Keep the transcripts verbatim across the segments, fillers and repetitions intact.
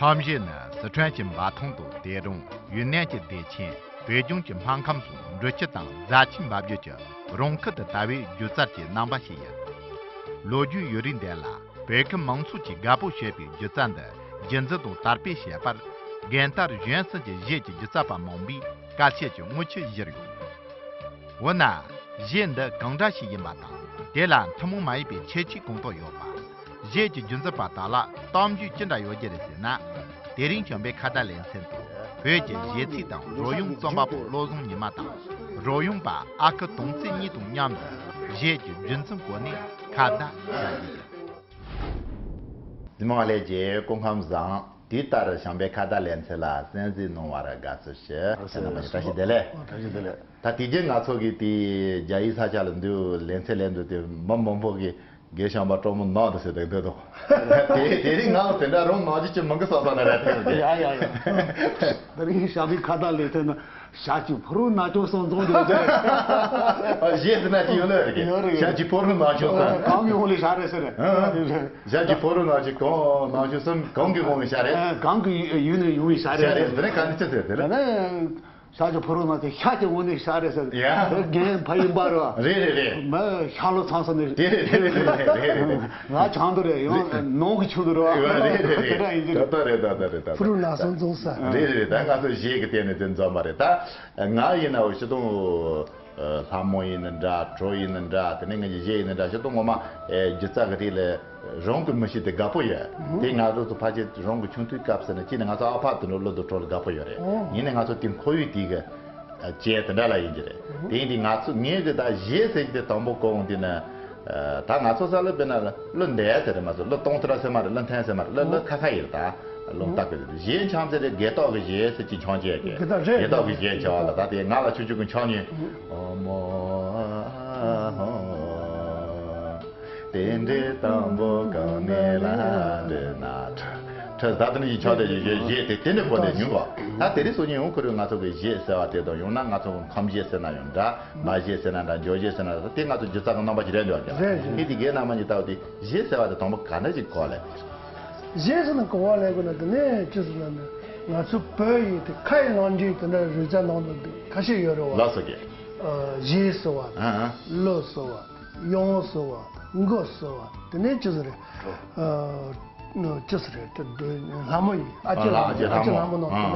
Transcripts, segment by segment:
ཐང་བཞི་ནི་སི་ཁྲོན་གྱི་འབའ་ཐང་དང་དེ་རིང་ཡུན་ནན་གྱི་བདེ་ཆེན། བོད་ལྗོངས་ཀྱི་སྨར་ཁམས་སོགས་འབྲི་ཆུ་དང་རྫ་ཆུའི་འབབ་རྒྱུད་ཀྱི་རང་ཁུལ་དུ་དར་བའི་སྒྱུ་རྩལ་གྱི་རྣམ་པ་ཞིག་ཡིན། ལོ་རྒྱུས་ཡུན་རིང་ལྡན་ལ། བོད་ཁུལ་མང་ཚོགས་ཀྱིས་དགའ་པོ་བྱེད་པའི་སྒྱུ་རྩལ་འདི་རྒྱུན་འཛིན་དང་དར་སྤེལ་བྱེད་པར། རྒན་དར་གཞོན་གསུམ་གྱི་གཞས་ཀྱི་སྒྱུ་རྩལ་པ་མང་པོས་དཀའ་སྤྱད་ཀྱི་དངུལ་ཆུ་བཞུར་ཡོད། འོ་ན། གཞས་འདི་གང་འདྲ་ཞིག་ཡིན་པ་དང་། དེ་ལ་ཐུན་མོང་མ་ཡིན་པའི་ཁྱད་ཆོས་གང་དག་ཡོད་པ། གཞས་ཀྱི་རྒྱུན་འཛིན་པ་དག་ལ་གཏམ་རྒྱུད་ཅི་འདྲ་ཡོད་རྒྱུ་རེད་ཟེར་ན། དེ་རིང་བྱམས་པའི་ཁ་བརྡ་ལེ་ཚན་དུ་བོད་ཀྱི་གཞས་ཚིག་དང་རོལ་དབྱངས་རྩོམ་པ་པོ་བློ་བཟང་ཉི་མ་དང་རོལ་དབྱངས་པ་ཨ་ཁུ་དོང་རྩེ་གཉིས་དང་མཉམ་དུ་གཞས་ཀྱི་རྒྱུན་འཛིན་སྐོར་ནས་ཁ་བརྡ་བྱ་རྒྱུ་ཡིན། འཛིན་མ་ལྷས་རྗེ་སྐུ་ཁམས་བཟང་། དེ་ལྟར་བྱམས་པའི་ཁ་བརྡ་ལེ་ཚན་ལ་གསན་གཟིགས་གནང་བར་དགའ་བསུ་ཞུ། ཁྱེད་རྣམ་པ་བཀྲ་ཤིས་བདེ་ལེགས། བཀྲ་ཤིས་བདེ་ལེགས། ད་དེ་རྗེས་ང་ཚོ་གིས་དེ་རྒྱ་ཡིག་ས་ཆ་ལ་འདུག་ལེ་ཚན་ལེན་འདུག་དེ་མི་མང་པོ་གིས་དགེ་བཤམས་པ་སྤྲང་མོ་ནག་འདུག་ཟེར་བསྡད་འདུག་དེ་དེ་རིང་ང་ལ་དེ་འདྲ་རང་ནག་ཅིག་ཅིག་མི་འགི་ས་ས་ན་རེད་དེ། ཡ་ཡ་ཡ། དེ་རིང་བྱམས་པའི་ཁ་བརྡ་ལེ་ཚན་ན་ཞག་གཅིག་ཕོ་རོག་ནག་ཅོག་གསུམ་འཛོམས་འདུག་ཟེར། ཨ་གཞས་ཟེར་ན་ཅི་ཡོད་ལ་རེད་གི། ཡོད་རེད། ཞག་གཅིག་ཕོ་རོག་ནག་ཅོག་གསུམ། གང་གི་ཧོང་ལས་ཞག་རེད་ཟེར། ཨ། ཞག་གཅིག་ཕོ་རོག་ནག་ཅོག་གང་ནག་ཅོག་གསུམ་གང་གི་ཧོང་ལས་ཞག་རེད། ཨ། གང་གི་ཡུལ་ནས་ཡོང་བའི་ཞག་རེད་ཟེར། དེ་ནས་ག་འདི་ཅི་ཟེར་དེ་རེད། ད་ནི། ཤ་ཅིག་ཕོ་རོག་ནག་ཅོག་ཤ་ཅིག་འོང་ནས་ཤ་རེད་ཟེར། ཡ། རྒན་ཕ་ཡིན་པ་རེད་བ། རེད་རེད་རེད། མ་ཤ་ལོ་ཚང་ས་ནས། དེ་རེད་དེ་རེད་དེ་རེད་དེ་རེད་དེ་རེད། ང་ཆང་དུ་རེད་ཡང་ནང་གི་ཆུ་དུ་རེད་བ། རེད་རེད་རེད། དེ་འདྲ་ཡིན་གྱི་ད་རེད། ད་ལྟ་རེད་ད་ལྟ་རེད། ད་ལྟ་རེད། ཕོ་རོག་ནག་ཅོག་གསུམ་འཛོམས་ས། རེད་རེད་རེད། ད་ང་ཚོ་གཞས་ཀྱི་སྟེང་ནས་དེ་འཛོམས་པ་རེད། ད་ང་ཡིན་ན་འོ་ཤི་ཏོང་། ལྷ་མོ་ཡིན་ན་འདྲ། བྲོ་ཡིན་ན་འདྲ། དེ་ནས་ངེད་ཀྱི་གཞས་ཡིན་ན་འདྲ། ཤི་ཏོང་ངོ་མ་སྒྱུ་རྩལ་གྱི་རིགས་ལ་རང་གི་མི་ཤེས་དེ་དགའ་པོ་ཡོད། དེ་ང་ཚོ་ཚོ་ཕལ་ཆེར་རང་གི་ཆུང་དུས་སྐབས་ཟེར་ན་གཅིག་ནས་ང་ཚོ་ཨ་ཕ་དེ་འདྲ་བློ་དུ་འཕྲོ་ལ་དགའ་པོ་ཡོད་རེད། ཡིན་ནའི་ང་ཚོ་དེ་ཁོར་ཡུག་དེ་གི་རྐྱེན་དེ་འདྲ་ལ་ཡིན་གྱི་རེད། དེ་ཡིན་དུས་ང་ཚོ་ངས་དེ་ད་གཞས་ཟེར་གྱི་དེ་དང་པོ་གོ་འོང་དུས་ན། ད་ང་ཚོ་ས་ལ་དཔེར་ན་གླུ་འདས་ཟེར་རེད་མ་ཟེར། གླུ་གཏོང་ཐུབ་ར་ཟེར་མ་རེད། གླུ་འཐེན་ཟེར་མ་རེད། གླུ་གླུ་ཁ་ཁ་ཡིན་རེད། ད་རླུང་རྟ་གི་གཞས་འཆང་ཚེ་རེད། སྒེར་ཐོག་གི་གཞས་ཟེར་གྱི་འཆང་བྱས་ཀྱི་སྒེར་ཐོག་གི་གཞས་འཆང་བ་ལ་ད་དེ་ང་ལ་ཆུང་ཆུང་གི་འཆང་ཉན། ཨོ་མོ་ཨ་ཧོ། དེ་འདྲའི་དང་པོ་གང་ནས་ལ་འདྲེ་ན་ཁྲ་ཁྲ་ད་དེ་ནས་ཡིན་ཆོག་དེ་ཡིན་གཞས་དེ་དེ་འདྲའི་སྐོར་ནས་ཉུང་བ། ད་དེ་རིང་སང་ཉིན་འོང་ཁོ་རེ་ང་ཚོ་གི་གཞས་ཟེར་བ་དེ་དང་ཡང་ན་ང་ཚོ་གི་ཁམས་གཞས་ཟེར་ན་ཡང་འདྲ། མ་གཞས་ཟེར་ན་འདྲ། འཇོ་གཞས་ཟེར་ན་འདྲ། དེ་ང་ཚོ་སྒྱུ་རྩལ་གི་རྣམ་པ་ཞིག་རེད་འདུག་ཀྱང་། རེད་རེད། ཧི་དེ་གའི་རྣམ་པ་ཉིད་ལྟ་བུ་དེ་གཞས་ཟེར་བ་དེ་དང་པོ་ག་འདྲ་ཞིག་གོ་ལེ། གཞས་ཟེར་ན་གོ་བ་ལེན་དགོས་ན་དེ་ནས་ཅི་ཟེར་ན་ནི་ང་ཚོ་བོད་ཡིན་དེ་ཁ་ཡི་ནང་འདྲེན་དེ་འདྲ་རིག་རྩལ་ནང་དུ་ཁ་ཤས་ཡོད་རེད་བ། ལགས་སོ་གི། ཨ། གཞས་ཟེར་བ། ཨ་ཨ། གླུ་ཟེར་བ། དབྱངས་ཟེར་བ། མགུར་ཟེར་བ། དེ་ནས་ཅི་ཟེར་རེད། ཨ། ཅི་ཟེར་རེད་དེ་ལྷ་མོ་ཡིན། ཨ་ཅེ་ལྷ་མོ། ཨ་ཅེ་ལྷ་མོ་ནང་དེ་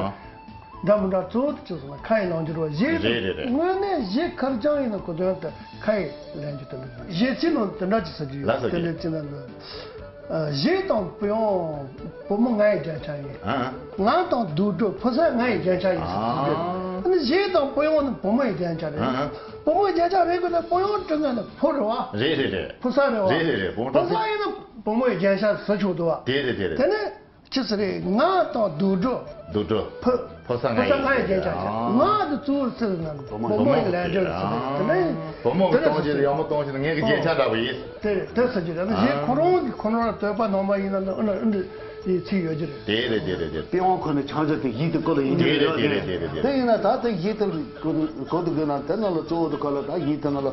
འདྲ། འདྲ་མི་འདྲ་གཙོ་བོ་དེ་ཅི་ཟེར་ན་ཁ་ཡི་ནང་འགྱུར་བ་གཞས་རེད། རེད་རེད། དངོས་གནས་གཞས་ཁེར་རྐྱང་ཡིན་ན་གོ་དོན་དེ་ཁ་ཡི་ལེན་རྒྱུ་དེ་འདྲ་ཡིན། གཞས་ཚིག་ནང་དེ་འདྲ་ཅིག་ཟེར་རྒྱུ་ཡོད། ལགས་སོ། དེ་འདྲ་ཅི་ན་འདྲ། གཞས་དང་པོ་ཡང་བུ་མོ་ང་ཡི་རྒྱན་ཆ་ཡིན། ཨ། ང་དང་དུད་འགྲོ་ཕོ་གསར་ང་ཡི་རྒྱན་ཆ་ཡིན་ཟེར་རྒྱུ་ཡོད། ཨ་ནི་གཞས་དང་པོ་ཡང་ནི་བུ་མོ་ཡི་རྒྱན་ཆ་རེད། ཨ། བུ་མོ་ཡི་རྒྱན་ཆ་རེད་དགོས་ན་པོ་ཡང་དྲི་ངན་ནི་ཕོ་རེད་བ། རེད་རེད་རེད། ཕོ་གསར་རེད་བ། རེད་རེད་རེད། བུ་མོ་ཕོ་གསར་ཡིན་ན་བུ་མོ་ཡི་རྒྱན་ཆ་ཟེར་ཆོག་འདུག་བ། དེ་རེད་དེ་རེད། དེ་ནི། ཅི་ཟེར་རེད། ང་དང་དུད་འགྲོ། དུད་འགྲོ། ཕོ། ཕོ་གསར་ང་ཡི་རྒྱན་ཆ། ང་དེ་གཙོ་བོར་ཚིག་ན་བུ་མོ་ཡི་ལས་འབྲས་ཟེར་རེད། དེ་ནས་བུ་མོ་གི་གཏོང་བྱེད་དེ་ཡག་མོ་གཏོང་བྱེད་ངེད་ཀྱི་རྒྱན་ཆ་འདྲ་བོ་ཡིན། དེ་རེད། དེ་ཟེར་གྱི་རེད། གཞས་ཁོ་རང་གི་ཁོ་རང་ལ་བསྟོད་པ་ནང་མ་ཡིན་ན་ཨ་ན་ཨ་འདྲ་ཡི་ཚིག་ཡོད་ཀྱི་རེད། དེ་རེད་དེ་རེད་དེ་རེད། པི་ཝང་ཁོ་ནས་ཆང་ཆ་དེ་ཡིད་དུ་བཀོད་ལ་ཡིན་གྱི་རེད། དེ་རེད་དེ་རེད་དེ་རེད་དེ་རེད། དེ་ཡིན་ན་ད་དེ་ཡིད་དུ་གོ་དུ་གོ་དུ་དགོས་ན་དེ་ནང་ལ་གཙོ་བོ་དུ་གོ་ལ་ད་ཡིད་དུ་ནང་ལ།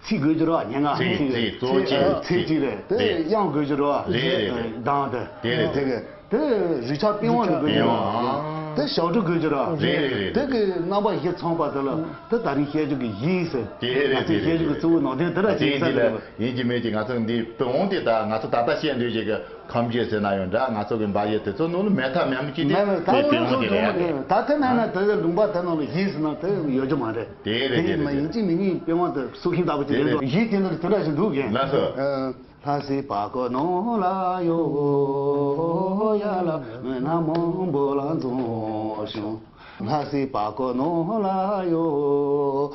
ཚིག་དགོས་ཀྱི་རེད་བ། སྙན་ངག་ཚིག་ཚིག་གཙོ་བོ་ཚིག་ཚིག་ཅིག་རེད། དེ་དབྱངས་དགོས་ཀྱི་རེད་བ། རེད་རེད་རེད། གདངས་དེ། དེ་རེད་དེ་གི་དེ་རིག་ཆ་པི་ཝང་ལ་དགོས་ཀྱི་རེད་བ། དེ་ཞབས་བྲོ་དགོས་ཀྱི་རེད་བ། རེད་རེད་རེད། དེ་གི་རྣམ་པ་བཞི་ཚང་པ་དེ་ལ་དེ་ད་རིང་བཤད་རྒྱུ་གི་ཡིད་ཟེར། དེ་རེད་ང་ཚོས་བཤད་རྒྱུ་གི་གཙོ་བོ་ནང་དོན་དེ་ར་ཅིག་ཡིན་ས་རེད། ཡིན་གྱི་མེད་ཀྱི་ང་ཚོ་འདི་པི་ཝང་དེ་ད་ང་ཚོ་ད་ལྟ་བཤད་འདོད་ཀྱི་གི་ཁམས་རྒྱུད་ཟེར་ན་ཡང་འདྲ། ང་ཚོ་གི་འབའ་ཡེ་དེ་ཚོ་ནང་ལ་མེད་ཐབས་མེད་མོ་ཅིག་དེ་མེད་མེད་ད་དེ་པི་ཝང་དེ་རེད་ཡ་དེ། ད་དེ་མེད་ན་དེ་ལུང་པ་དེ་ནང་ལ་ཡིད་ཟེར་ན་དེ་ཡོད་རྒྱུ་མ་རེད། དེ་རེད་དེ་དེ་མ་ཡིན་གཅིག་མིན་གཉིས་པི་ཝང་དེ་སྲོག་ཤིང་ལྟ་བུ་ཅིག་རེད་འདུག་ཡིད་དེ་འདྲ་དེ་འདྲ་ཞིག་འདུག་གས། ལགས་སོ། ལྷ་སའི་བར་སྐོར་ནང་ལ་ཡོད། ཡ་ལ་མི་སྣ་མང་པོ་ལ་འཛོམས་བྱུང་། ལྷ་སའི་བར་སྐོར་ནང་ལ་ཡོད།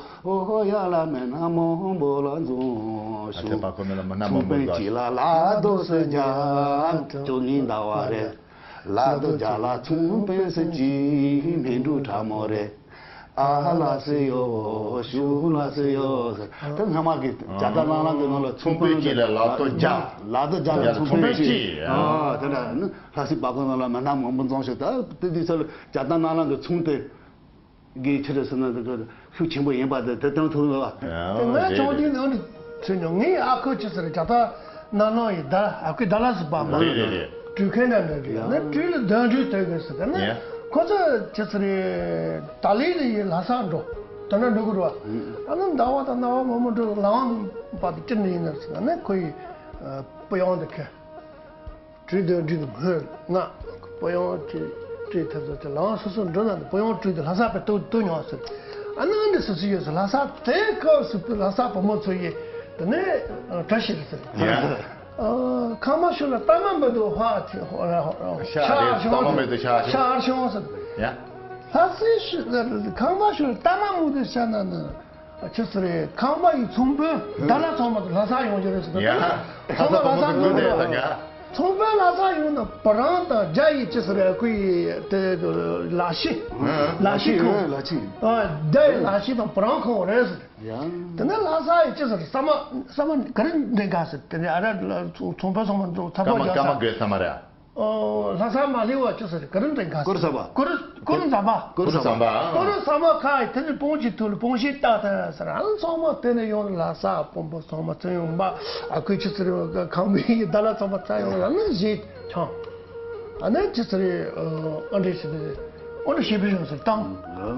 ཡ་ལ་མི་སྣ་མང་པོ་ལ་འཛོམས་བྱུང་། ལྷ་སའི་བར་སྐོར་ནང་ལ་མི་སྣ་མང་པོ་ལ། ཚོང་དཔོན་གཅིག་ལ་ལ་རྡོ་སུ་བརྒྱབ། ཅོ་ནི་ཟླ་བ་རེད། ལ་རྡོ་རྒྱ་ལ་ཚོང་དཔོན་ཟེར་གྱི་མི་འབྲུག་ཁྲ་མོ་རེད། ཨ་ལ་སི་ཡོ་ཤུ་ལ་སི་ཡོ་ཟེར། ད་སྔ་མ་གི་རྒྱ་སྟག་ནང་ལ་གི་ནང་ལ་ཚོང་དཔོན་གཅིག་ལ་ལ་རྡོ་རྒྱ། ལ་རྡོ་རྒྱ་ལ་ཚོང་དཔོན་གཅིག། ཨ་དེ་འདྲ་ནི་ལྷ་སའི་བར་སྐོར་ནང་ལ་མི་སྣ་མང་པོ་འཛོམས་ཤིག་ད་དེ་དུས་ཚོད་ལ་རྒྱ་སྟག་ནང་ལ་གི་ཚོང་དེ། གི་ཆི་རེད་ཟེར་ན་འདི་གི་ཤུགས་ཆེན་པོ་ཡིན་པ་དེ་དེ་སྟོན་ཐུབ་ཡོད་པ། དེ་ང་ཆུང་དུས་ནང་ནས་ཚོད་ཉོ་ངའི་ཨ་ཁུ་ཅི་ཟེར་རྒྱ་སྟག་ནང་ནང་ཡི་ད་ཨ་ཁུའི་ད་ལ་སི་པ་མ། རེད་རེད་རེད། སྤྲུལ་མཁན་འདྲ་འདྲ་རེད། ཡང་ན་སྤྲུལ་ལ་གདན་འདྲེན་བསྟོད་དགོས་ཟེར། ད་ནི་ཡང་ཁོ་ཚོ་ཅི་ཟེར་རེད། ད་ལན་ནི་ཡི་ལྷ་ས་འགྲོ། དེ་འདྲ་འགྲོ་གི་རེད་བ། ཨ་ནི་ཟླ་བ་དང་ཟླ་བ་མང་པོ་འགྲོ། ལམ་བར་དུ་ཅི་འདྲ་ཡིན་ན་ཟེར། ཨ་ནི་ཁོ་ཡི་ཨ་པི་ཡོང་དུ་ཁེལ། སྤྲུལ་གདན་འདྲེན་དུ་སྔོན་ང་པི་ཡོང་སྤྲུལ་སྤྲུལ་ཐབས་ཟེར་ཏེ་ལམ་སོ་སོ་འགྲོ་ན་ནི་པི་ཡོང་སྤྲུལ་དུ་ལྷ་ས་པའི་སྟོད་སྟོད་མྱོང་ཟེར། ཨ་ནི་འདི་སུ་སུ་ཡོད་ཟེར། ལྷ་ས་དེ་སྐབས་སུ་ལྷ་ས་བུ་མོ་ཚོ་ཡི་དེ་ནས་བཀྲ་ཤིས་ཟེར། ཡ། ཨ། ཁང་པ་ཤོར་ལ་གཏའ་མ་མི་འདུག་ཧ་ཆི་ཧ་ཧ་ཤ་དེ་གཏའ་མ་མི་འདུག་ཤ་ཤ་ཤ་ཤོང་ཟེར། ཡ། ལྷ་སའི་ཤི་ཁང་པ་ཤོར་ལ་གཏའ་མ་མི་འདུག་ཤ་ན་ནི་ཆི་ཟེར་རེད། ཁང་པ་ཡི་ཚོང་དཔོན་ད་ལ་ཚང་མ་ལྷ་ས་ཡོང་རྒྱུ་རེད་ཟེར། ཡ། ཚང་མ་ལྷ་ས་ཡོང་རྒྱུ་རེད། ཚོང་དཔོན་ལྷ་ས་ཡོང་ན་བུ་རམ་དང་རྒྱ་ཡི་ཅི་ཟེར་རེད། ཁོ་ཡི་དེ་ལག་ཤེས། ལག་ཤེས་ཁོ། ལག་ཤེས། ཨ། རྒྱ་ཡི་ལག་ཤེས་དང་བུ་རམ་ཁོ་རེད་ཟེར། ཡང་། དེ་ནས་ལྷ་ས་ཡི་ཅི་ཟེར། ཟ་མ་ཟ་མ་ག་རེ་འདྲེན་ག་ཟེར། དེ་ནས་ཨ་ར་ཚོང་དཔོན་ཚང་མ་ཚ་པོ་རྒྱག་ས། སྐར་མ་སྐར་མ་དགོས་ས་མ་རེད། ཨོ། ལྷ་ས་མ་ལེ་བ་ཅི་ཟེར། ག་རེ་འདྲེན་ག་ཟེར། ཀུ་རུ་ཟམ་པ། ཀུ་རུ་ཀུ་རུ་ཟམ་པ། ཀུ་རུ་ཟམ་པ། ཀུ་རུ་ཟམ་པ་ཁ་ཡི་དེ་ནས་སྤོན་ཆེ་ཐུག་ལ་སྤོན་ཆེ་ལྟ་ཐལ་ཟེར། ཨ་ཚང་མ་དེ་ནས་ཡོང་ལྷ་ས་སྤོན་པོ་ཚང་མ་ཚང་ཡོང་མ། ཨ་ཁུ་ཅི་ཟེར་ཁང་པའི་ཡི་ད་ལ་ཚང་མ་ཚང་ཡོང་ལ་ནི་བཞེས་ཆང་། ཨ་ནི་ཅི་ཟེར། ཨ་འདྲེ་ཞིག་དེ། ཨོ་ནི་ཞེ་པོ་ཞིག་ཟེར་དང་།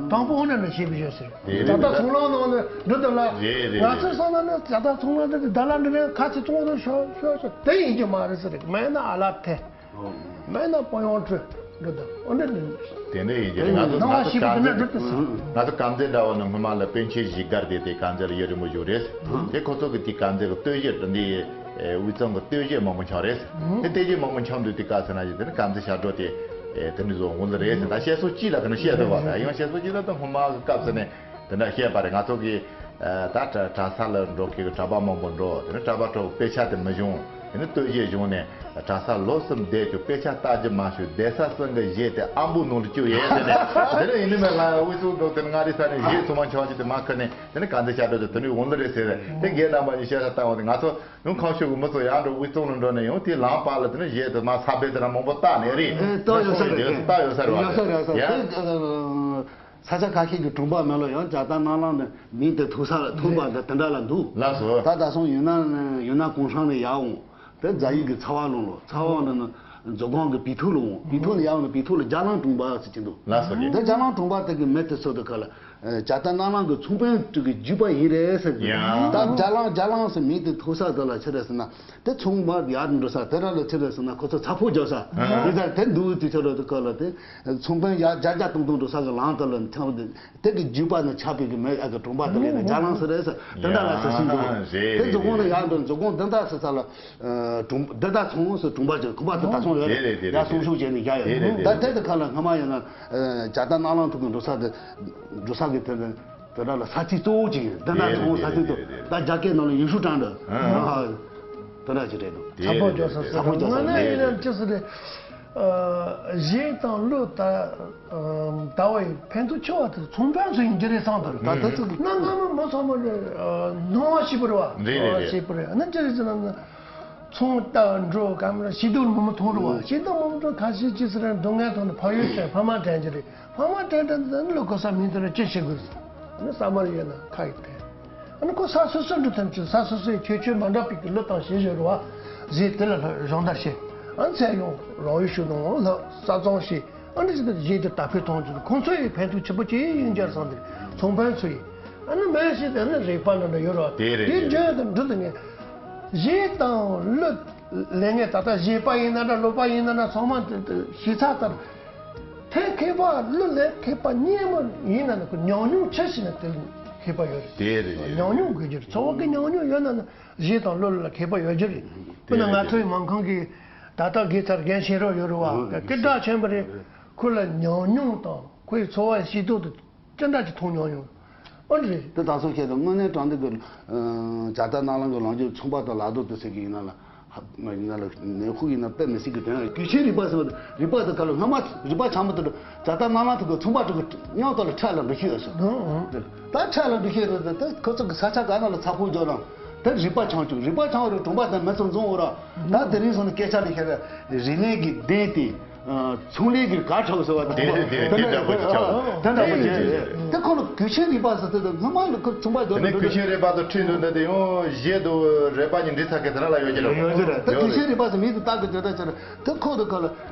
དང་པོ་ཨོ་ནི་ནི་ཞེ་པོ་ཞིག་ཟེར། རེད། ཇ་རྟ་ཚོང་ལམ་ནང་ནས་འགྲོ་འདུག་ལ། རེད་རེད། ང་ཚོའི་སང་ན་ནི་ཇ་རྟ་ཚོང་ལམ་འདི་ད་ལ་འདི་ནས་ཁ་ཆེ་ཚོང་དུ་ཤོག་ཤོག་ཤོག་དེ་ཡིན་གྱི་མ་རེད་ཟེར། མེད་ན་ཨ་ལ་ཐེ། མེད་ན་པོ་ཡོང་ཁྲོད་འགྲོ་འདུག་ཨོ་ནི་ནི། དེ་འདྲ་ཡིན་གྱི་རེད། ང་ཚོ་ང་ཚོ་དཀར་མཛེས། ང་ཚོ་དཀར་མཛེས་འདྲ་བོ་ནི་སྔོན་མ་ལ་པཎ་ཆེན་བཞི་སྒར་དེ་དེ་དཀར་མཛེས་ལ་ཡུལ་རིན་པོ་ཆེ་རེད། དེ་ཁོ་ཚོ་གི་དེ་དཀར་མཛེས་གི་སྟོད་གཞས་འདི། ཨེ། དབུས་གཙང་གི་སྟོད་གཞས་མང་པོ་འཆམ་རེད། དེ་སྟོད་གཞས་མང་པོ་འཆམ་དུས་དེ་ག་ཟེར་ན་ཡིན། དེ་ནི་དཀར་མཛེས་ཞབས་བྲོ་དེ། ཨེ། དེ་ནི་བཟོ་འོང་ལེ་རེད་ཟེར། ད་བཤད་སྲོལ་གཅིག་ལ་ག་ནི་བཤད་ཐུབ་པ་ད་ཡང་བཤད་སྲོལ་གཅིག་ལ་ད་སྔོན་མ་གི་སྐབས་སུ་ནས་དེ་འདྲ་བཤད་པ་རེད། ང་ཚོ་གི། ཨེ། ད་གྲྭ་གྲྭ་ས་ལ་འགྲོ་མཁན་གི་གྲྭ་པ་མང་པོ་འགྲོ། དེ་ནི་གྲྭ་པ་གྲོགས་དཔེ་ཆ་དེ་མི་སྦྱོང་། དེ་ནི་སྟོད་གཞས་སྦྱོང་ནས་གྲྭ་ས་ལོ་གསུམ་བསྡད་ཀྱང་དཔེ་ཆ་ལྟ་རྒྱུ་མ་ཤོད། བསྡད་ས་གསུམ་གི་གཞས་དེ་ཨམ་བུ་ནང་ལ་བཅུག་ཡོད་ཟེར་ནས། དེ་ནི་ཡིན་ནི་མེད་ལ་དབུས་གཙང་འགྲོ་དེ་ནི་མངའ་རིས་ས་ནས་གཞས་ཚང་མ་འཆམ་གྱི་དེ་མ་ཁུར་ནས། དེ་ནི་དཀར་མཛེས་ཞབས་བྲོ་དེ་དེ་ནི་འོང་ལེ་རེད་ཟེར། དེ་རྒན་རྣམ་པ་གཉིས་བཤད་ས་ལྟ་བ་དེ་ང་ཚོ་ཡང་ཁམས་ཕྱོགས་ཀྱི་མི་ཚོ་ཡར་འགྲོ་དབུས་གཙང་ལ་འགྲོ་ནས་ཡང་དེའི་ལམ་བར་ལ་དེ་ནི་གཞས་དེ་མ་ས་བེ་དེ་ར་མང་པོ་བཏགས་ནས་རེད། ཨེ། ད་ཡོད་ས་རེད། ད་ཡོད་ས་རེད་བ། ཡོད་ས་རེད། ཡོད་ས་རེད། ཡ། དེ་ས་ཆ་ཁ་ཤས་ཀྱི་གྲོང་པ་མེད་ལ་ཡང་ཇ་རྟ་སྣ་ལམ་ནས་མིང་དེ་ཐོགས་ས་ལ་ཐོན་པ་འདི་དེ་འདྲ་ལ་འདུག་ལགས་སོ། ད་ད་སོང་ཡུན་ནན་ཡུན་ནན་གུང་ཧྲང་ནས་ཡར་འོང་། དེ་རྫ་ཡུལ་གྱི་ཚ་བ་ལུང་ལོ། ཚ་བ་འདི་ནི་མཛོ་སྒང་གི་བི་ཐུ་ལ་འོང་། བི་ཐུ་ནས་ཡར་འོང་ནས་བི་ཐུ་ལ་རྒྱ་ལང་གྲོང་པ་ཟེར་གྱི་འདུག་ལགས་སོ། དེ་རྒྱ་ལང་གྲོང་པ་དེ་གི་མི་དེ་ཚོ་དེ་ག་ལ། ཨ། ཇ་རྟ་སྣ་ལམ་གྱི་ཚོང་དཔོན་དྲུག་གི་རྒྱུད་པ་ཡིན་རེད་ཟེར་གྱི། ཡ། ད་རྒྱ་ལང་རྒྱ་ལང་ཟེར་མིང་དེ་ཐོགས་ས་དེ་ལ་ཆི་རེད་ཟེར་ན། དེ་ཚོང་པ་ཡར་འགྲོ་ས་དེ་ར་ལ་ཆི་རེད་ཟེར་ན་ཁོ་ཚོ་ཚ་ཕོ་རྒྱག་ས། ཨ། དེ་ཚ་དེ་འདུག་དེ་ཆ་རོ་དེ་ག་ལ་དེ་ཚོང་དཔོན་ཡར་རྒྱ་རྒྱ་སྟོང་སྟོང་འགྲོ་ས་གི་ལམ་དེ་ལ་འཐེན་དེ་དེ་གི་རྒྱུད་པ་ནས་ཆགས་པའི་གི་མི་ཨ་གི་གྲོང་པ་དེ་ལ་ནི་རྒྱ་ལང་ཟེར་རེད་ཟེར། དེ་འདྲ་ལ་ཟེར་ཟིན་འདུག་ཡ། རེད། དེ་རེད། མཛོ་སྒང་ལ་ཡར་འགྲོ་མཛོ་སྒང་དེ་འདྲ་ཟེར་ས་ལ། ཨ། གྲོང་དེ་འདྲ་ཚོང་ཟེར་གྲོང་པ་ཅིག་ཁོ་པ་དེ་ད་སོང་ཡོད་རེད། རེད་རེད། ཡར་སོང་ཤུགས་བྱས་ནས་བཞག་ཡོད། རེད་རེད། ད་དེ་དེ་ཁ་ལ་སྔ་མ་ཡིན་ན། ཨ། ཇ་རྟ་སྣ་ལམ་ཐུག་གི་འགྲོ་ས་དེ་འགྲོ་ས་གི་དེ་དེ་འདྲ་ལ་ས་ཚིགས་གཙོ་བོ་ཅིག་ཡིན། དེ་འདྲ་ཚོང་ས་ཚིགས་གཙོ། ད་རྒྱ་སྐད་ནང་ལ་ཡུལ་ཤུལ་གྲོང་རྡལ། ཨ། དེ་འདྲ་ཅིག་རེད་འདུག་ཚ་ཕོ་རྒྱག་ས། ཚ་ཕོ་རྒྱག་ས། ང་ནི་ཡིན་ན་ཅི་ཟེར་རེད། ཨ། གཞས་དང་གླུ་ད་ཨ་ད་བ་ཡི་ཕན་ཐོགས་ཆེ་བ་དེ་ཚོང་དཔོན་ཚོ་ཡིན་རྒྱུ་རེད་བསམ་འདུག་ད་ད་ཚོ་གི་ན་སྔ་མོ་མ་ཚང་མ་ནི་ཨ་སྣང་བ་སྐྱིད་པོ་རེད་བ། རེད་རེད། སྣང་བ་སྐྱིད་པོ་རེད། ཨ་ནི་ཅི་རེད་ཟེར་ན། ཚོང་ལྟ་འགྲོ་གམ་ལ་ཤིང་ཏོག་མང་པོ་མཐོང་རུ་བ། ཤིང་ཏོག་མང་པོ་མཐོང་། ཁ་ཤས་ཅི་ཟེར་རེད། སྡུག་བསྔལ་མཐོང་ནས་ཕ་ཡུལ་དྲན། ཕ་མ་དྲན་གྱི་རེད། ཕ་མ་དྲན་དྲན་དུས་ནི་ལོ་གོ་ས་མིང་དུ་ནི་ཅི་བྱེད་དགོས། ཨ་ནི་ས་མར་ཡོད་ན་ཁ་ཡི་དེ། ཨ་ནི་ཁོ་ས་སོ་སོ་འགྲོ་ཐམས་ཅད་ས་སོ་སོའི་ཁྱད་ཆོས་མ་འདྲ་པའི་གི་གླུ་དང་གཞས་བཞོན་རུ་བ། གཞས་དེ་ལ་སྦྱོང་བརྡར་བྱེད། ཨ་ནི་ཚེ་ཡོང་རང་ཡུལ་ཤུལ་དང་ལྷ་ས་གཙང་བྱེད། ཨ་ནི་ཅི་ལྟར་གཞས་དེ་དར་འཕེལ་གཏོང་རྒྱུ་ཁོང་ཚོ་ཡི་ཕན་ཐོགས་ཆེན་པོ་ཅིག་ཡིན་རྒྱུ་བསམ་སྟེ་ཚོང་དཔོན་ཚོ་ཡིས། ཨ་ནི་མེད་ཞིག་དེ་ནི་རིག་པ་འདྲ་འདྲ་ཡོད་རོགས། དེ་རེད། དེ་དེ་རེད། འཇོན་དུ་འགྲུབ་དུ་ངེས། གཞས་དང་གླུ་ལེན་ངེས། ད་ལྟ་གཞས་པ་ཡིན་ན་འདྲ་གླུ་པ་ཡིན་ན་འདྲ་ཚང་མ་དེ་དེ་ཤེས་ཚར་ལྟར། དེ་མཁས་པ་གླུ་ལེན་མཁས་པ་སྙན་མོ་ཡིན་ན་ནི་ཁོ་ཉམས་མྱོང་ཆེ་ཞིག་ན་དེ་མཁས་པ་ཡོད་རེད། དེ་རེད། དེ་རེད། ཉམས་མྱོང་དགོས་རྒྱུ་རེད། འཚོ་བ་གི་ཉམས་མྱོང་ཡོད་ན་ནི་གཞས་དང་གླུ་ལ་མཁས་པ་ཡོད་རྒྱུ་རེད། དཔེར་ན་ང་ཚོའི་མང་ཁང་གི་ད་ལྟ་དགེ་ཚར་རྒན་ཤེས་རབ་ཡོད་རེད་བ། སྐད་གྲགས་ཆེན་པོ་རེད། ཁོ་ལ་ཉམས་མྱོང་དང་ཁོའི་འཚོ་བ་ཤེས་རྟོགས་དེ། ཅི་འདྲ་ཅིག་མཐོང་མྱོང་ཡོད། ཨོ་རེད། དེ་ད་སོ་ཁྱེད་དང་དངོས་གནས་དྲང་བདེན་གྱི་ཇ་རྟ་སྣ་ལམ་གྱི་ལངས་རྒྱུ་ཚོང་པ་དང་ལག་རྡོ་དེ་ཟེར་གྱི་ཡིན་ན་ལ། ཧ་མ་ཡིན་ན་ལ་ནས་ཧུ་ཡིན་ན་དཔེ་མི་སྲིད་ཀྱི་དོན་ཡང་གུས་ཤིང་རིག་པ་ཟེར་བ་རིག་པ་དེ་ག་ལ་སྔ་མ་རིག་པ་ཆགས་མ་ཐུབ་ཇ་རྟ་སྣ་ལམ་ཐུག་གི་ཚོང་པ་དྲུག་གི་མཉམ་དུ་ལ་འཕྲད་ལ་འགྲོ་ཤེས་ཡོད་ཟེར། ད་འཕྲད་ལ་འགྲོ་ཤེས་རེད། དེ་ཁོ་ཚོ་གི་ས་ཆ་ག་ན་ལ་ཚ་ཁུག་རྒྱོབ་རང་དེ་རིག་པ་ཆགས་བྱུང་། རིག་པ་ཆགས་རེད། གྲོང་པ་དང་མི་ཚོ་འཛོམས་འོ་ར། ད་དེ་རིང་སོང་ནས་སྐད་ཆ་ལས་ཤེས་རེད། རིག་གནས་ཀྱི་གདན་དེ། ཚོང་ལས་ཀྱི་གར་ཁྲོད་ཟེར་བ་དེ་དེ་དེ་དེ་འདྲ་པོ་ཞིག་ཆགས། དེ་འདྲ་པོ་ཅན་རེད། དེ་ཁོ་ལ་གོས་ཆེན་རིག་པ་ཟེར་དེ་དང་སྔ་མ་ལ་ཁོ་ཚོང་པ་དེ་ནས་གོས་ཆེན་རིག་པ་དང་ཁྲིད་འདུག་འདི་དེ་ཡང་གཞས་དུ་རེ་པ་གཉིས་འདྲི་ཚ་གི་དེ་ར་ལ་ཡོད་ཀྱི་རེད། ཡོད་ཀྱི་རེད། དེ་གོས་ཆེན་རིག་པ་ཟེར་མི་དེ་ལྟ་གི་དེ་ལྟ་ཅི་རེད། དེ་ཁོ་དེ་ཁོ་ལ་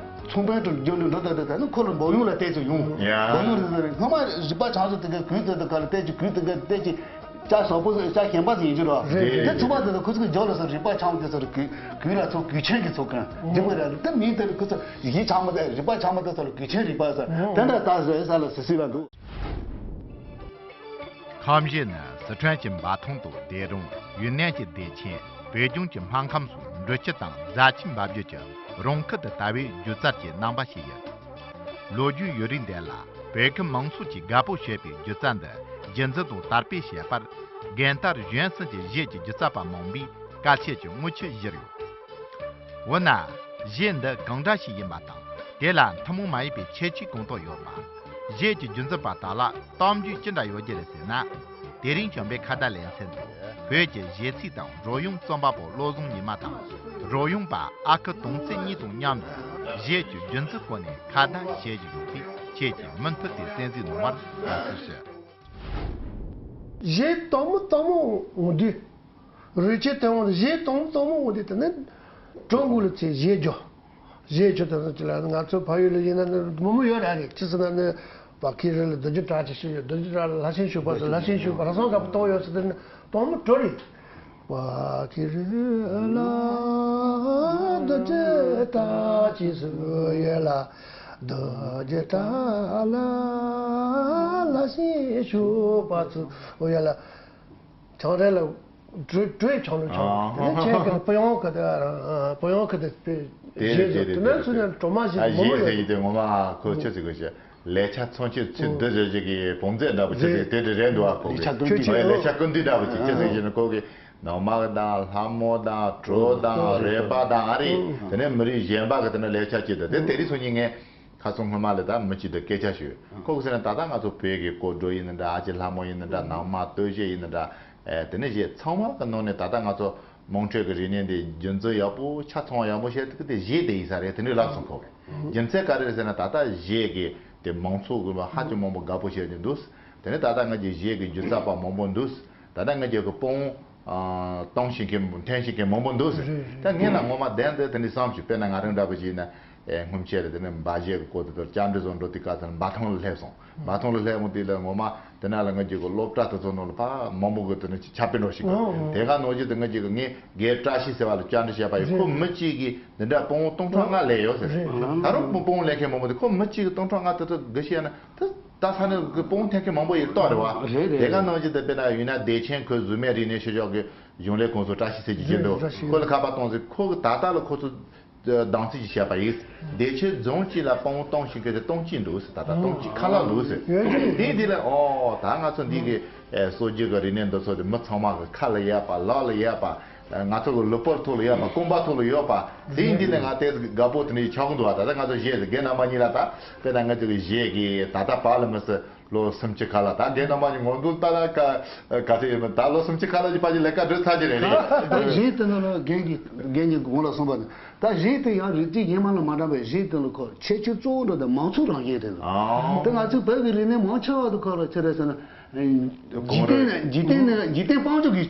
ཚོང་དཔོན་དུ་རྒྱུན་དུ་འགྲོ་དེ་དེ་དེ་ནི་ཁོ་ལ་འབོག་ཡོང་ལ་བལྟས་ཚུལ་ཡོང་། ཡ། འབོག་ཡོང་རེད་ཟེར་རེད། སྔ་མ་རིག་པ་ཆགས་ཚུལ་དེ་ག་གོས་དེ་དེ་ག་ལ་བལྟས་ཀྱི་གོས་དེ་ག་བལྟས་ཀྱི། ལྕགས་ཟོག་པོ་ལྕགས་ཞན་པ་ཟིག་ཡིན་རྒྱུ་རོ། རེད། དེ་ཚུགས་པ་དེ་ཚོ་ཁོ་ཚོ་གི་རྒྱབ་ལ་སོ་རིག་པ་འཆང་དེ་ཚོ་རེ་གུ་གུ་ལ་ཚོ་གུ་ཆེན་གི་ཚོ་གན་འདི་མོ་རེད། དེ་མིན་དེ་ཁོ་ཚོ་ཡིག་ཆགས་མ་དེ་རིག་པ་འཆང་མ་དེ་ཚོ་རེ་གུ་ཆེན་རིག་པ་ཟེར་དེ་འདྲ་ད་ཟེར་ས་ལ་སི་སི་ལ་འདུག། ཁམས་བཞི་ནི་སི་ཁྲོན་གྱི་འབའ་ཐང་དང་སྡེ་རོང་། ཡུན་ནན་གྱི་སྡེ་ཆེན། བོད་ལྗོངས་ཀྱི་སྨར་ཁམས་སོགས་འབྲི་ཆུ་དང་རྫ་ཆུའི་འབབ་རྒྱུད་ཀྱི་རང་ཁུལ་དུ་དར་བའི་སྒྱུ་རྩལ་གྱི་རྣམ་པ་ཞིག་ཡིན། ལོ་རྒྱུས་ཡུན་རིང་ལྡན་ལ། བོད་ཁུལ་མང་ཚོགས་ཀྱིས་དགའ་པོ་བྱེད་པའི་སྒྱུ་རྩལ་འདི་རྒྱུན་འཛིན་དང་དར་སྤེལ་བྱེད་པར་རྒན་དར་གཞོན་གསུམ་གྱི་གཞས་ཀྱི་སྒྱུ་རྩལ་པ་མང་པོས་དཀའ་སྤྱད་ཀྱི་དངུལ་ཆུ་བཞུར་ཡོད། འོ་ན། གཞས་འདི་གང་འདྲ་ཞིག་ཡིན་པ་དང་། དེ་ལ་ཐུན་མོང་མ་ཡིན་པའི་ཁྱད་ཆོས་གང་དག་ཡོད་པ། གཞས་ཀྱི་རྒྱུན་འཛིན་པ་དག་ལ་གཏམ་རྒྱུད་ཅི་འདྲ་ཡོད་རྒྱུ་རེད་ཟེར་ན། དེ་རིང་བྱམས་པའི་ཁ་བརྡ་ལེ་ཚན་དུ་བོད་ཀྱི་གཞས་ཚིག་དང་རོལ་དབྱངས་རྩོམ་པ་པོ་བློ་བཟང་ཉི་མ་དང་རོལ་དབྱངས་པ་ཨ་ཁུ་དོང་ཙེ་གཉིས་དང་མཉམ་དུ་གཞས་ཀྱི་རྒྱུན་འཛིན་སྐོར་ནས་ཁ་བརྡ་བྱེད་བཞིན་ཡོད་པས། ཁྱེད་ཀྱིས་མུ་མཐུད་དེ་གསན་གཟིགས་གནང་བར་དགའ་བསུ་ཞུ། གཞས་གཏོང་མི་གཏོང་མི་འོང་དུས། རོལ་ཆས་དེ་འོང་གཞས་གཏོང་མི་གཏོང་མི་འོང་དུས་དེ་ནས་གྲོགས་མགོ་ལ་ཚེ་གཞས་རྒྱོ། གཞས་ཆོ་དེ་ཚོ་ཅི་ལ་ང་ཚོ་ཕ་ཡུལ་ལ་ཡིན་ན་ནི་མི་མོ་ཡོད་ར་རེད། ཅི་ཟེར་ན་ནི་བ་ཁི་རི་ལ་རྡོ་རྗེ་བྲག་ཅིག་ཤི་ཡོད། རྡོ་རྗེ་བྲག་ལ་ལྷ་ཆེན་ཞུགས་པ་ཟེར། ལྷ་ཆེན་ཞུགས་པ་ལྷ་སྲུང་དཀར་པོ་གཏོང་ཡོད་ཟེར་དེ་ནི་གཏོང་མི་གྲོ་རེད། བ་ཁི་རི་ལ་རྡོ་རྗེ་བྲག་ཅིག་སུ་ཡོད་ལ། རྡོ་རྗེ་བྲག་ལ་ལྷ་ཆེན་ཞུགས་པ་ཚུ་ཡོད་ལ། ཆང་རལ་ལ་བྲོས་བྲོས་ཆང་ལ་ཆང་། དེ་ནས་ཁྱེད་ཀྱི་པོ་ཡོང་གི་དེ་པོ་ཡོང་གི་དེ་དེ་རེད། དེ་རེད། དེ་ནས་ཚུར་ནས་གྲོ་མ་ཞིག་ཨ་མོ་ཡིན་ཟེར་ཡིན་དེ་ངོ་མ་ཁོ་ཆི་ཟིག་གོ་ཤེས། ལས་ཆ་ཚོང་ཆེད་ཚུལ་འདི་རེད་ཅིག་གི་བོང་རྫས་འདྲ་པོ་ཆི་ཟིག་དེ་རེད་རེད་འདུག་ཨ། ཁོ་གི་ལས་ཆ་ཀུན་འདུས་འདྲ་པོ་ཅིག་ཆི་ཟིག་ཡིན་ན་ཁོ་གི་ནང་མ་དང་ལྷ་མོ་དང་གྲོ་དང་རལ་པ་དང་ཨ་རི། དེ་ནས་མི་རིགས་གཞན་པ་གི་དེ་ནས་ལས་ཆ་ཅིག་དང་དེ་དེ་རིང་སང་ཉིན་ངས། ཁ་སང་སྔོན་མ་ལ་ད་མི་གཅིག་དང་སྐད་ཆ་ཞུས། ཁོ་གི་ཟེར་ན་ད་ལྟ་ང་ཚོ་བོད་ཀྱི་སྐོར་བྲོ་ཡིན་ན་འདྲ། ཨ་ཅེ་ལྷ་མོ་ཡིན་ན་འདྲ། ནང་མ་སྟོད་གཞས་ཡིན་ན་འདྲ། ཨེ་དེ་ནས་གཞས་ཚང་མ་གི་ནང་ནས་ད་ལྟ་ང་ཚོ་དམངས་ཁྲོད་ཀྱི་རིག་གནས་འདི་རྒྱུན་འཛིན་ཡག་པོ་ཆ་ཚང་བ་ཡག་པོ་བྱེད་ཐུབ་ཀྱི་དེ་གཞས་དེ་ཡིན་ས་རེད། དེ་འདྲའི་ལབ་སོང་ཁོ་གི། རྒྱུ་མཚན་ག་རེ་རེད་ཟེར་ན་ད་ལྟ་གཞས་ཀྱི་དེ་མང་ཚོགས་ཀྱི་ཧ་ཅང་མང་པོ་དགའ་པོ་བྱེད་ཀྱི་འདུག། དེ་ནས་ད་ལྟ་ང་ཚོའི་གཞས་ཀྱི་སྒྱུ་རྩལ་པ་མང་པོ་འདུག། ད་ལྟ་ང་ཚོ་གི་དཔང་བོ་ཨ་གཏོང་ཤེས་མཁན་འཐེན་ཤེས་མཁན་མང་པོ་འདུག་ཟེར། རེད། ད་ངས་ན་ངོ་མ་བདེན་འདི་དེ་འདྲ་བསམ་བྱུང་། དཔེར་ན་ང་རང་འདྲ་པོ་ཞིག་ཡིན་ན་ཨེ་སྔོན་ཆད་ལ་དེ་ནས་འབའ་གཞས་ཀྱི་སྐོར་དེ་ཚོར་བཅར་འདྲི་བཟོ་འགྲོ་དུས་སྐབས་སུ་འབའ་ཐང་ལ་སླེབས་སོང་། འབའ་ཐང་ལ་སླེབས་འོང་དུས་ལ་ངོ་མ་དེ་ན་ལ་ང་ཚོ་གི་སློབ་གྲྭ་དེ་ཚོ་ནང་ལ་ཕ་མང་པོ་གི་དེ་ནས་ཁྱབ་སྤེལ་འགྲོ་ཞིག་གི། ཨོ། དེ་ག་ནང་བཞིན་དུ་ང་ཚོ་གི་ངས་རྒན་བཀྲ་ཤིས་ཟེར་བ་ལ་བཅར་འདྲི་བྱས་པ་ཡིན། རེད། ཁོ་མི་གཅིག་གིས་འདི་འདྲ་དཔང་བོ་སྟོང་ཕྲག་ལྔ་ལས་ཡོད་ཟེར། རེད། ད་རུང་དཔང་བོ་ལེན་མཁན་མང་པོ་དེ་ཁོ་མི་གཅིག་གིས་སྟོང་ཕྲག་ལྔ་དེ་ཚོ་དགའ་ཤེས་ན་ད། ད་ས་ནས་ཀྱི་དཔང་འཐེན་མཁན་མང་པོ་ཡོད་རྟོགས་རེད་བ། རེད་རེད། དེ་ག་ནང་བཞིན་དུ་དཔེར་ན་ཡུན་ནན་བདེ་ཆེན་ཁུལ་གཟུགས་མེད་རིག་གནས་ཤུལ་བཞག་གི་གཞུང་ལས་ཁོངས་སུ་བཀྲ་ཤིས་ཟེར་གྱི་རྒྱུན་དུ་བཀྲ་ཤིས་ཁོ་ལ་ཁ་པར་གཏོང་ཟེར། ཁོ་གི་ད་ལྟ་ལ་ཁོ་ཚོ་གདམ་གསེས་ཅིག་བྱས་པ་ཡིན། བདེ་ཆེན་རྫོང་གཅིག་ལ་དཔང་བོ་གཏོང་ཤེས་མཁན་དེ་སྟོང་གཅིག་འདུག་ཟེར། ད་ལྟ་སྟོང་གཅིག་ཁ་ལག་འདུག་ཟེར། ཡོད་རྒྱུ་རེད། དེ་འདི་ལ་ཨོ་ད་ང་ཚོ་འདི་གི་ཨེ་སྲོལ་རྒྱུན་གི་རིག་གནས་འདི་ཚོ་དེ་མི་ཚང་མ་གི་ཁ་ལ་ཡོད་པ་ལག་ལ་ཡོད་པ། ང་ཚོ་གི་ལུས་པོ་ཐོག་ལ་ཡོད་པ། རྐང་པ་ཐོག་ལ་ཡོད་པ། དེ་ཡིན་དུས་ནས་ང་དེ་དགའ་པོ་དེ་འདྲ་ཆགས་འདུག་བ། ད་ལྟ་ང་ཚོ་གཞས་དེ་རྒན་རྣམ་པ་གཉིས་ལ་ད་དཔེར་ན་ང་ཚོ་གི་གཞས་ཀྱི་ད་ལྟ་བར་ལ་མི་སྲིད་ལོ་སུམ་ཅུ་ཁ་ལ། ད་རྒན་རྣམ་པ་གཉིས་ངོ་རྒོལ་ལྟ་ན་ག་ག་ཚོད་ཡོད་མེད། ད་ལོ་སུམ་ཅུ་ཁ་ལ་གྱི་ཕ་གི་ལས་ཀ་འགྲོ་ཚར་གྱི་རེད། རེད། ད་གཞས་དེ་ནང་ལ་རྒན་གྱི་རྒན་གྱི་ངོ་ལ་གསུངས་པ་ནི་ད་གཞས་དེ་ཡང་རིགས་གཅིག་གཞན་མ་ལ་མ་འདྲ་བའི་གཞས་དེ་ལ་ཁོ་ཁྱད་ཆོས་གཙོ་བོ་འདྲ་དེ་མང་ཚོགས་རང་བཞིན་རེད། ཨ། དེ་ང་ཚོའི་བོད་ཀྱི་རིག་གནས་མང་ཆེ་བ་དེ་ཁོ་ལ་ཅི་རེད་ཟེར་ན། འཇིག་རྟེན་འཇིག་རྟེན་ནི་འཇིག་རྟེན་དཔལ་འབྱོར་གྱི་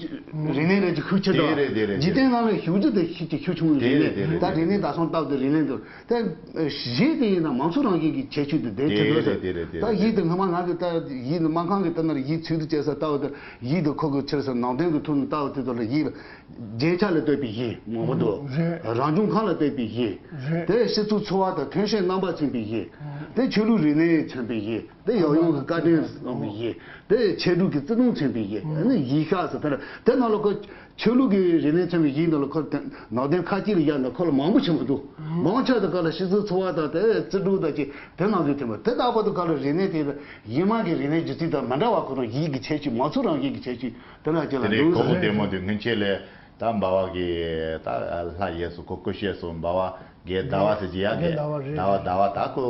རིག་གནས་རེད་ཅིག་ཤུགས་ཆེ་དོ། དེ་རེད་དེ་རེད། འཇིག་རྟེན་ནང་ལ་ཞུགས་རྒྱུ་དེ་ཤུགས་ཆེ་ཤུགས་ཆུང་བའི་རིག་གནས། དེ་རེད་དེ་རེད། ད་རིག་གནས་ད་སོང་སྟབས་དེ་རིག་གནས་དེ་ད་གཞས་དེ་ཡིན་ན་མང་ཚོགས་རང་བཞིན་གྱི་ཁྱད་ཆོས་དེ་ལྡན་ཆེ་དོ་ཟེར། དེ་རེད་དེ་རེད། ད་གཞས་དེ་སྔ་མ་ང་གི་ད་གཞས་ནི་སྨར་ཁམས་ཀྱི་ད་ནར་གཞས་ཚིག་དེ་བཅད་ས་ལྟ་བུ་དེ་གཞས་དེ་ཁོ་གི་ཕྱིར་ས་ནང་དོན་གྱི་ཐོག་ནས་ལྟ་བུ་དེ་ཚོ་ལ་གཞས་ལ་རྒྱན་ཆ་ལ་ལྟོས་པའི་གཞས་མང་པོ་འདུག། རེད། རང་བྱུང་ཁམས་ལ་ལྟོས་པའི་གཞས། རེད། དེ་སྤྱི་ཚོགས་འཚོ་བ་དང་ཐོན་སྐྱེད་རྣམ་པ་མཚོན་པའི་གཞས། དེ་ཆོས་ལུགས་རིག་གནས་མཚོན་པའི་གཞས། དེ་ཡབ་ཡུམ་གྱི་བཀའ་དྲིན་བསམ་པའི་གཞས། དེ་ཆོས་དྲུག་གི་བརྩེ་དུང་མཚོན་པའི་གཞས། ཨ་ནི་གཞས་ཤག་ཟེར་དེ་ལ་དེ་ནང་ལ་ཁོ་ཆོས་ལུགས་ཀྱི་རིག་གནས་མཚོན་པའི་གཞས་ནང་ལ་ཁོ་དེ་ནང་དོན་ཁ་ཅིག་ལ་ཡང་ན་ཁོ་ལ་མང་པོ་ཞིག་མི་འདུག། མང་ཆེ་བ་དེ་ག་ལ་སྤྱི་ཚོགས་འཚོ་བ་དང་དེ་བརྩི་འཇོག་དང་ཅིག་དེ་ནང་དོན་མཚོན་པ་དེ་ལྟ་བུ་དེ་ག་ལ་རིག་གནས་དེ་གཞན་མ་གི་རིག་གནས་སྒྱུ་རྩལ་དང་མི་འདྲ་བ་ཁོ་རང་གཞས་ཀྱི་ཁྱད་ཆོས་མང་ཚོགས་རང་བཞིན་གྱི་ཁྱད་ཆོས་དེ་ལ་ཅིག་ལ་དེ་ནས་འདུག་ཁོ་བོ་ཟེར། བདེ་མོ་དེ་སྔོན་ཆད་ལས། ད་འབའ་བ་གི་ད་ལྷ་ཡས་སུ་ཁོ་སྐུ་གཤེགས་སུ་འབའ་བ་རྒན་ཟླ་བ་ཟེར་གྱི་ཡ། རྒན་རྒན་ཟླ་བ་རེད། ཟླ་བ་ཟླ་བ་ད་ཁོ་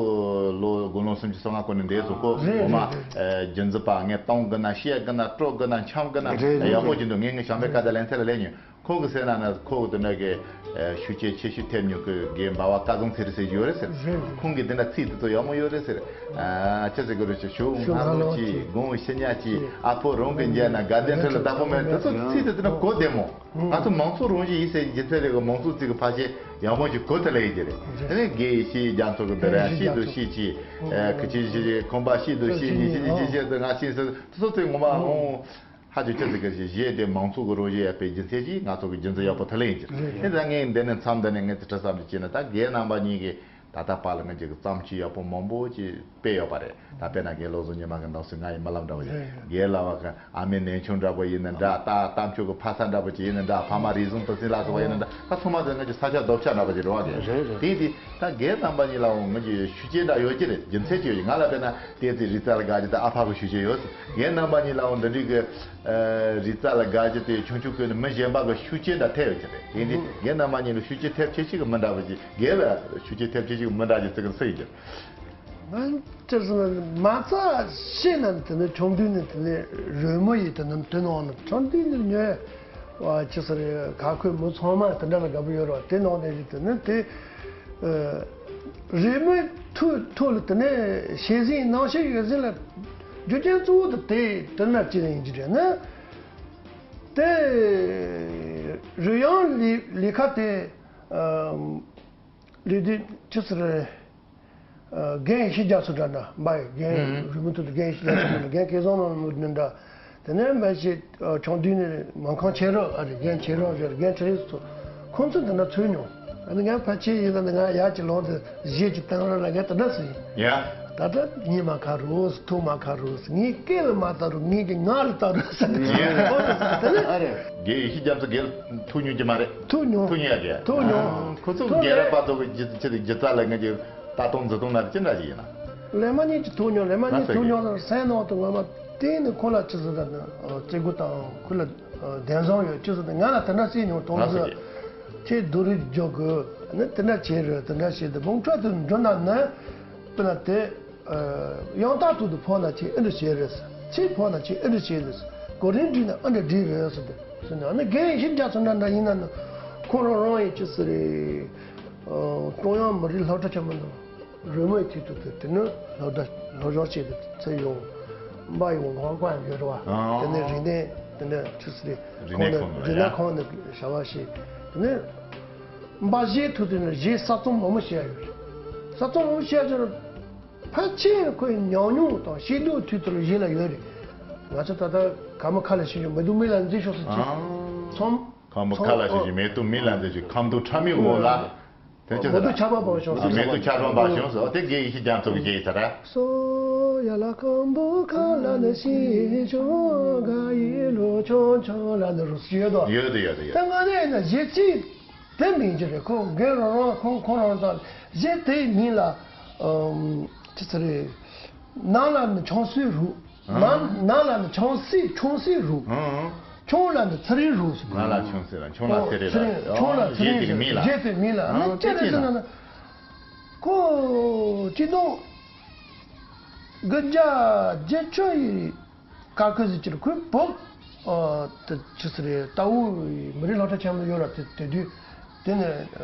ལོ་དགུང་ལོ་སུམ་ཅུ་སོ་ལྔ་སྐོར་ནས་འདས་སོང་། ཁོ་རེད་ངོ་མ་རེད་རེད། རྒྱུན་འཛིན་པ་ངས་གཏོང་གི་ན་བཤད་གི་ན་དཀྲོག་གི་ན་འཆམ་གི་ན་རེད་རེད་ཡག་པོ་རེད། ཅིག་འདུག། ངས་ངས་བྱམས་པའི་བཀའ་དང་ལེ་ཚན་ལ་ལས་ཉོན། ཁོང་གི་སེམས་ནང་ན་ཁོ་གི་དེ་འདྲ་གི་ཨ་ཤུགས་རྐྱེན་ཆེ་ཤོས་ཐེབས་མྱོང་གི་རྒན་འབའ་བ་སྐལ་བཟང་ཚེ་རིང་ཟེར་གྱི་ཡོད་རེད་ཟེར། རེད། ཁོང་གི་དེ་འདྲ་ཚིག་དེ་ཚོ་ཡག་མོ་ཡོད་རེད་ཟེར། ཨ་ཅི་ཟེར་གི་རེད་ཟེར། ཞུ་ཞུ་ང་ང་ལོ་ལོ་ཅིག་ཅིག་དགུང་ཕྱི་ཉག་ཅིག་ཨ་ཕོ་རང་གི་མཇལ་ན་དགའ་ལྡན་ཁྲི་ལ་བདག་པོ་མེད། དེ་ཚོ་ཚིག་དེ་དེ་འདྲ་གོ་བདེ་མོ། ང་ཚོ་མང་གཙོ་རང་བཞིན་ཡིན་ཟེར་རྒྱུ་མཚན་རེད་གི། མང་གཙོ་ཚིག་གི་ཕལ་ཆེར་ཡག་མོ་ཅིག་གོ་ཐུབ་ལེ་ཡིན་གྱི་རེད། དེ་ནས་དགེ་བཤེས་རྒྱ་མཚོ་གི་འདི་ར་ཤེས་འདུག་ཤེས་ཀྱི། ཨ་ཁི་ཆི་ཆི་ཆི་ཁོམ་པ་ཤེས་འདུག་ཤེས་ཀྱི། ཤེས་ཀྱི་ཤེས་ཀྱི་ང་ཤེས་ཟེར། དེ་ཚོ་དེ་ངོ་མ་ཧོང་། ཧ་ཅང་ཅི་ཟེར་གི་རེད། གཞས་དེ་མང་ཚོགས་ཀྱི་རོལ་རྒྱུ་ཡོད་པའི་རྒྱུ་མཚན་གྱིས་ང་ཚོ་གི་རྒྱུ་མཚན་ཡག་པོ་ཐུབ་ལེ་ཡིན་གྱི་རེད། དེ་ད་ངས་འདི་ནས་མཚམས་འདི་ནས་ངས་དེ་དྲི་བསམ་ཅིག་བྱས་ན། ད་རྒན་རྣམ་པ་གཉིས་ཀྱིས་ད་ལྟ་བར་ལ་ང་ཅིག་གི་བརྩམས་ཆོས་ཡག་པོ་མང་པོ་ཅིག་སྤེལ་ཡོད་པ་རེད། ད་དཔེར་ན་རྒན་བློ་བཟང་ཉི་མ་གི་འདང་ཚུལ་ང་ཡི་རྨི་ལམ་འདྲ་བོ་ཡིན། རྒན་ལགས་བ་གི་ཨ་མའི་ནེའུ་ཆུང་འདྲ་པོ་ཡིན་ན་འདྲ། ད་གཏམ་ཆོས་ཀྱི་ཕ་ས་འདྲ་པོ་ཅིག་ཡིན་ན་འདྲ། ཕ་མ་རིག་འཛིན་དུ་སྲིད་ལ་སོགས་པ་ཡིན་ན་འདྲ། ད་ཚང་མ་དེ་ང་ཅིག་ས་ཆ་རྡོབ་ཆ་འདྲ་པོ་ཅིག་རེད་བ་གི། རེད་རེད། དེ་དེ་ད་རྒན་རྣམ་པ་གཉིས་ལའང་ང་ཅིག་ཤུགས་རྐྱེན་འདྲ་ཡོད་ཀྱི་རེད། རྒྱུ་མཚན་ཅིག་ཡོད་ཀྱི། ང་ལ་དཔེར་ན་བལྟས་ཚེ་རིག་རྩལ་ལ་དགའ་རྒྱུ་དེ་ཨ་ཕ་གི་ཤུགས་རྐྱེན་ཡོད། རྒན་རྣམ་པ་གཉིས་ལའང་འདི་འདྲའི་གི་ཨ་རིག་རྩལ་ལ་དགའ་རྒྱུ་དེ་ཆུང་ཆུང་ཀུན་ནས་མི་གཞན་པ་གི་ཤུགས་རྐྱེན་འདྲ་ཐེབས་ཡོད་ཀྱི་རེད། དེ་འདི་རྒན་རྣམ་པ་གཉིས་ལ་ཤུགས་རྐྱེན་ཐེབས་ཆེ་ཤོས་ཀྱི་མི་འདྲ་པོ་ཅིག་རྒན་ལ་ཤུགས་རྐྱེན་ཐེབས་ཆེ་ཤོས་ཀྱི་མི་འདྲ་ཅིག་ཚིག་གི་ཚིག་ཡིན་གྱི། ང་ཅི་ཟེར་ན་མ་རྩ་བཤད་ན་དེ་ནི་ཆུང་དུས་ནས་དེ་ནི་རོལ་མོ་ཡི་དེ་ནི་དེ་ནང་ནས་ཆུང་དུས་ནས་ཉོས་བ་ཅི་ཟེར་ག་ཁོས་མི་ཚང་མ་དེ་འདྲ་ལ་དགའ་པོ་ཡོད་རེད་བ། དེ་ནང་ནས་རིགས་དེ་ནི་དེ་རོལ་མོའི་ཐོག་ཐོག་ལ་དེ་ནི་ཤེས་ཟིན་རྣམ་ཤེས་ཡོད་ཟིན་ལ་རྒྱུ་རྐྱེན་གཙོ་བོ་དེ་དེ་དེ་འདྲ་ཅི་ཡིན་གྱི་རེད་ན། དེ་རོལ་དབྱངས་ལས་ལས་ཀ་དེ་ལས་དུས་ཅི་ཟེར། རྒན་ཡེ་ཤེས་རྒྱ་མཚོ་འདྲ་འདྲ་འབའ་ཡི་རྒན་རུས་མི་ཐུབ་རྒན་ཡེ་ཤེས་རྒྱ་མཚོ་འདྲ་རྒན་སྐལ་བཟང་རྣམ་དེ་འདྲ། དེ་ནས་འབའ་ཞིག་ཆུང་དུས་ནས་མང་ཁང་ཆེ་རོགས་ཨ་རེ་རྒན་ཆེ་རོགས་རེད། རྒན་ཁྲི་ཚོ་ཁོང་ཚོ་འདི་འདྲ་འཚོལ་མྱོང་། ཨ་ནི་ངས་ཕལ་ཆེར་ཡིན་ན་ནི་ང་ཡག་གི་ལོང་དུ་གཞས་ཀྱི་སྟེང་ར་ལ་ངས་དེ་འདྲ་ཟེར་ཡིན། ཡ། ད་ལྟ་ཉི་མ་ཁ་རུ་ཐུག་མ་ཁ་རུ་ངའི་སྐེ་ལ་མ་ལྟ་རུ་ངའི་གི་ང་ལ་ལྟ་རུ་ཟེར་ནས་ཁོང་ཚོ་ཟེར་དེ་ནས། ཨ་རེ། རྒན་ཡེ་ཤེས་རྒྱ་མཚོ་རྒན་ཐུག་མྱོང་གི་མ་རེད། ཐུག་མྱོང་། ཐུག་མྱོང་ཡ་རྒན། ཐུག་མྱོང་། ཁོ་ཚོ་ཐུག་རྒན་རབས་པ་ཚོ་གི་སྒྱུ་རྩལ་ལ་ངེད་ཀྱི་ལྟ་སྟངས་འཛིན་སྟངས་ན་ཅི་འདྲ་ཞིག་ཡིན་ན། ལས་མ་ཉིད་ཀྱི་ཐུག་མྱོང་། ལས་མ་ཉིད་ཐུག་མྱོང་ལ་སེམས་ནང་དུ་ངོ་མ་གཏན་ནས་ཁོ་ལ་ཅི་ཟེར་ན་སྐྱེ་དགུ་དང་ཁོ་ལ་བདེན་བཟང་ཡོད་ཅི་ཟེར་ན་ང་ལ་དེ་འདྲ་བྱས་མྱོང་། དོན་དུ་ཁྱེད་སྡུག་རུས་འཇོག་དགོས་ནི་དེ་འདྲ་བྱས་རེད། དེ་འདྲ་བྱས་ཏེ་བུང་ཁྲ་དུ་འགྲོ་ན་ནི་དཔེར་ན་དེ། ཡང་དག་ཏུ་དུ་ཕོག་ན་ཁྱེད་ཨེ་འདྲ་བྱེད་རེད། ཚིག་ཕོག་ན་ཁྱེད་ཨེ་འདྲ་བྱེད་རེད། གོ་རིམ་བསྒྲིགས་ན་ཨེ་འདྲ་བསྒྲིགས་རེད་ཟེར་ཏེ། ཟེར་ནས་ཨ་ནི་རྒན་ཡེ་ཤེས་རྒྱ་མཚོ་འདྲ་འདྲ་ཡིན་ན་ནི་ཁོ་རང་རང་ཡི་ཅི་ཟེར་རེད། ཀྲུང་དབྱང་མི་རིགས་སློབ་གྲྭ་ཆེན་མོ་འདུག་རོལ་མོའི་ཐད་དུ་དེ་དེ་ནི་སློབ་གྲྭ་སློབ་སྦྱོང་བྱས་ཏེ་ཚེ་ཡོང་འབའ་ཡི་ཝང་ཧོང་ཀོང་ཡོད་རེད་བ། དེ་ནས་རིག་གནས་དེ་ནས་ཅི་ཟེར་རེད། རིག་གནས་ཁོང་ནས་རིག་གནས་ཁོང་ནས་བྱ་བ་བྱས། དེ་ནས་འབའ་གཞས་ཐུག་དུས་ནི་གཞས་གསར་རྩོམ་མང་པོ་བྱས་ཡོད་རེད། གསར་རྩོམ་མང་པོ་བྱས་ཡོད་རེད། ཕལ་ཆེར་ཁོའི་ཉམས་མྱོང་དང་ཤེས་རྟོགས་དུས་ཚོད་ལ་གཞི་ལ་ཡོད་རེད། ང་ཚོ་ད་ལྟ་ཁམས་ཁ་ལ་ཤི་ཞིང་མེ་ཏོག་མིག་ལ་མཛེས་ཤོག་ཟེར་གྱི། ཨང་། ཚོམ། ཁམས་ཁ་ལ་ཤི་ཞིང་མེ་ཏོག་མིག་ལ་མཛེས་ཤིང་། ཁམས་དུ་ཁྲ་མིག་འོད་ལ། དེ་ཅི་མེ་ཏོག་ཆར་པ་བབས་ཤོག་ཟེར། མེ་ཏོག་ཆར་པ་བབས་ཤོག་ཟེར། དེ་དགེ་ཡེ་ཤེས་རྒྱ་མཚོ་གི་སྐད་ཡིག་ད་ར། སོ་ཡ་ལ་ཁམས་ཁ་ལ་ནི་ཤི་ཞིང་ག་ཡི་ལོ་ཆུང་ཆུང་ལ་ནི་རུ་ཡོད་དོ། ཡོད་དོ་ཡོད་དོ་ཡོད། ད་ང་ནས་ན་གཞས་ཚིག་དེ་མིན་གྱི་རེད། ཁོ་རྒན་རང་རང་ཁོང་ཁོང་རང་ཚོ་གཞས་དེའི་མིང་ལ་ཨམ་ཅི་ཟེར་རེད། ནང་ལ་ནི་ཆང་སའི་རུ། ནང་ནང་ལ་ནི་ཆང་སའི་ཆང་སའི་རུ། ཆང་ལ་ནི་ཚེ་རིང་རུ་ཟེར། ནང་ལ་ཆང་སའི་རུ། ཆང་ལ་ཚེ་རིང་རུ། ཆང་ལ་ཚེ་རིང་རུ། གཞས་དེ་གི་མིང་ལ། གཞས་དེ་མིང་ལ་ནི་ཅི་རེད་ཟེར་ན་ནི། ཁོ་སྤྱི་ལོ་དགུ་བརྒྱ་བརྒྱད་ཅུ་ཡི་སྐབས་ཁ་ཟིག་ཅིག་ལ་ཁོའི་བུ་དེ་ཅི་ཟེར་རེད། རྟའུ་མི་རིགས་སློབ་གྲྭ་ཆེན་མོ་ཡོད་ར། དེ་དེ་དུས་དེ་ནི་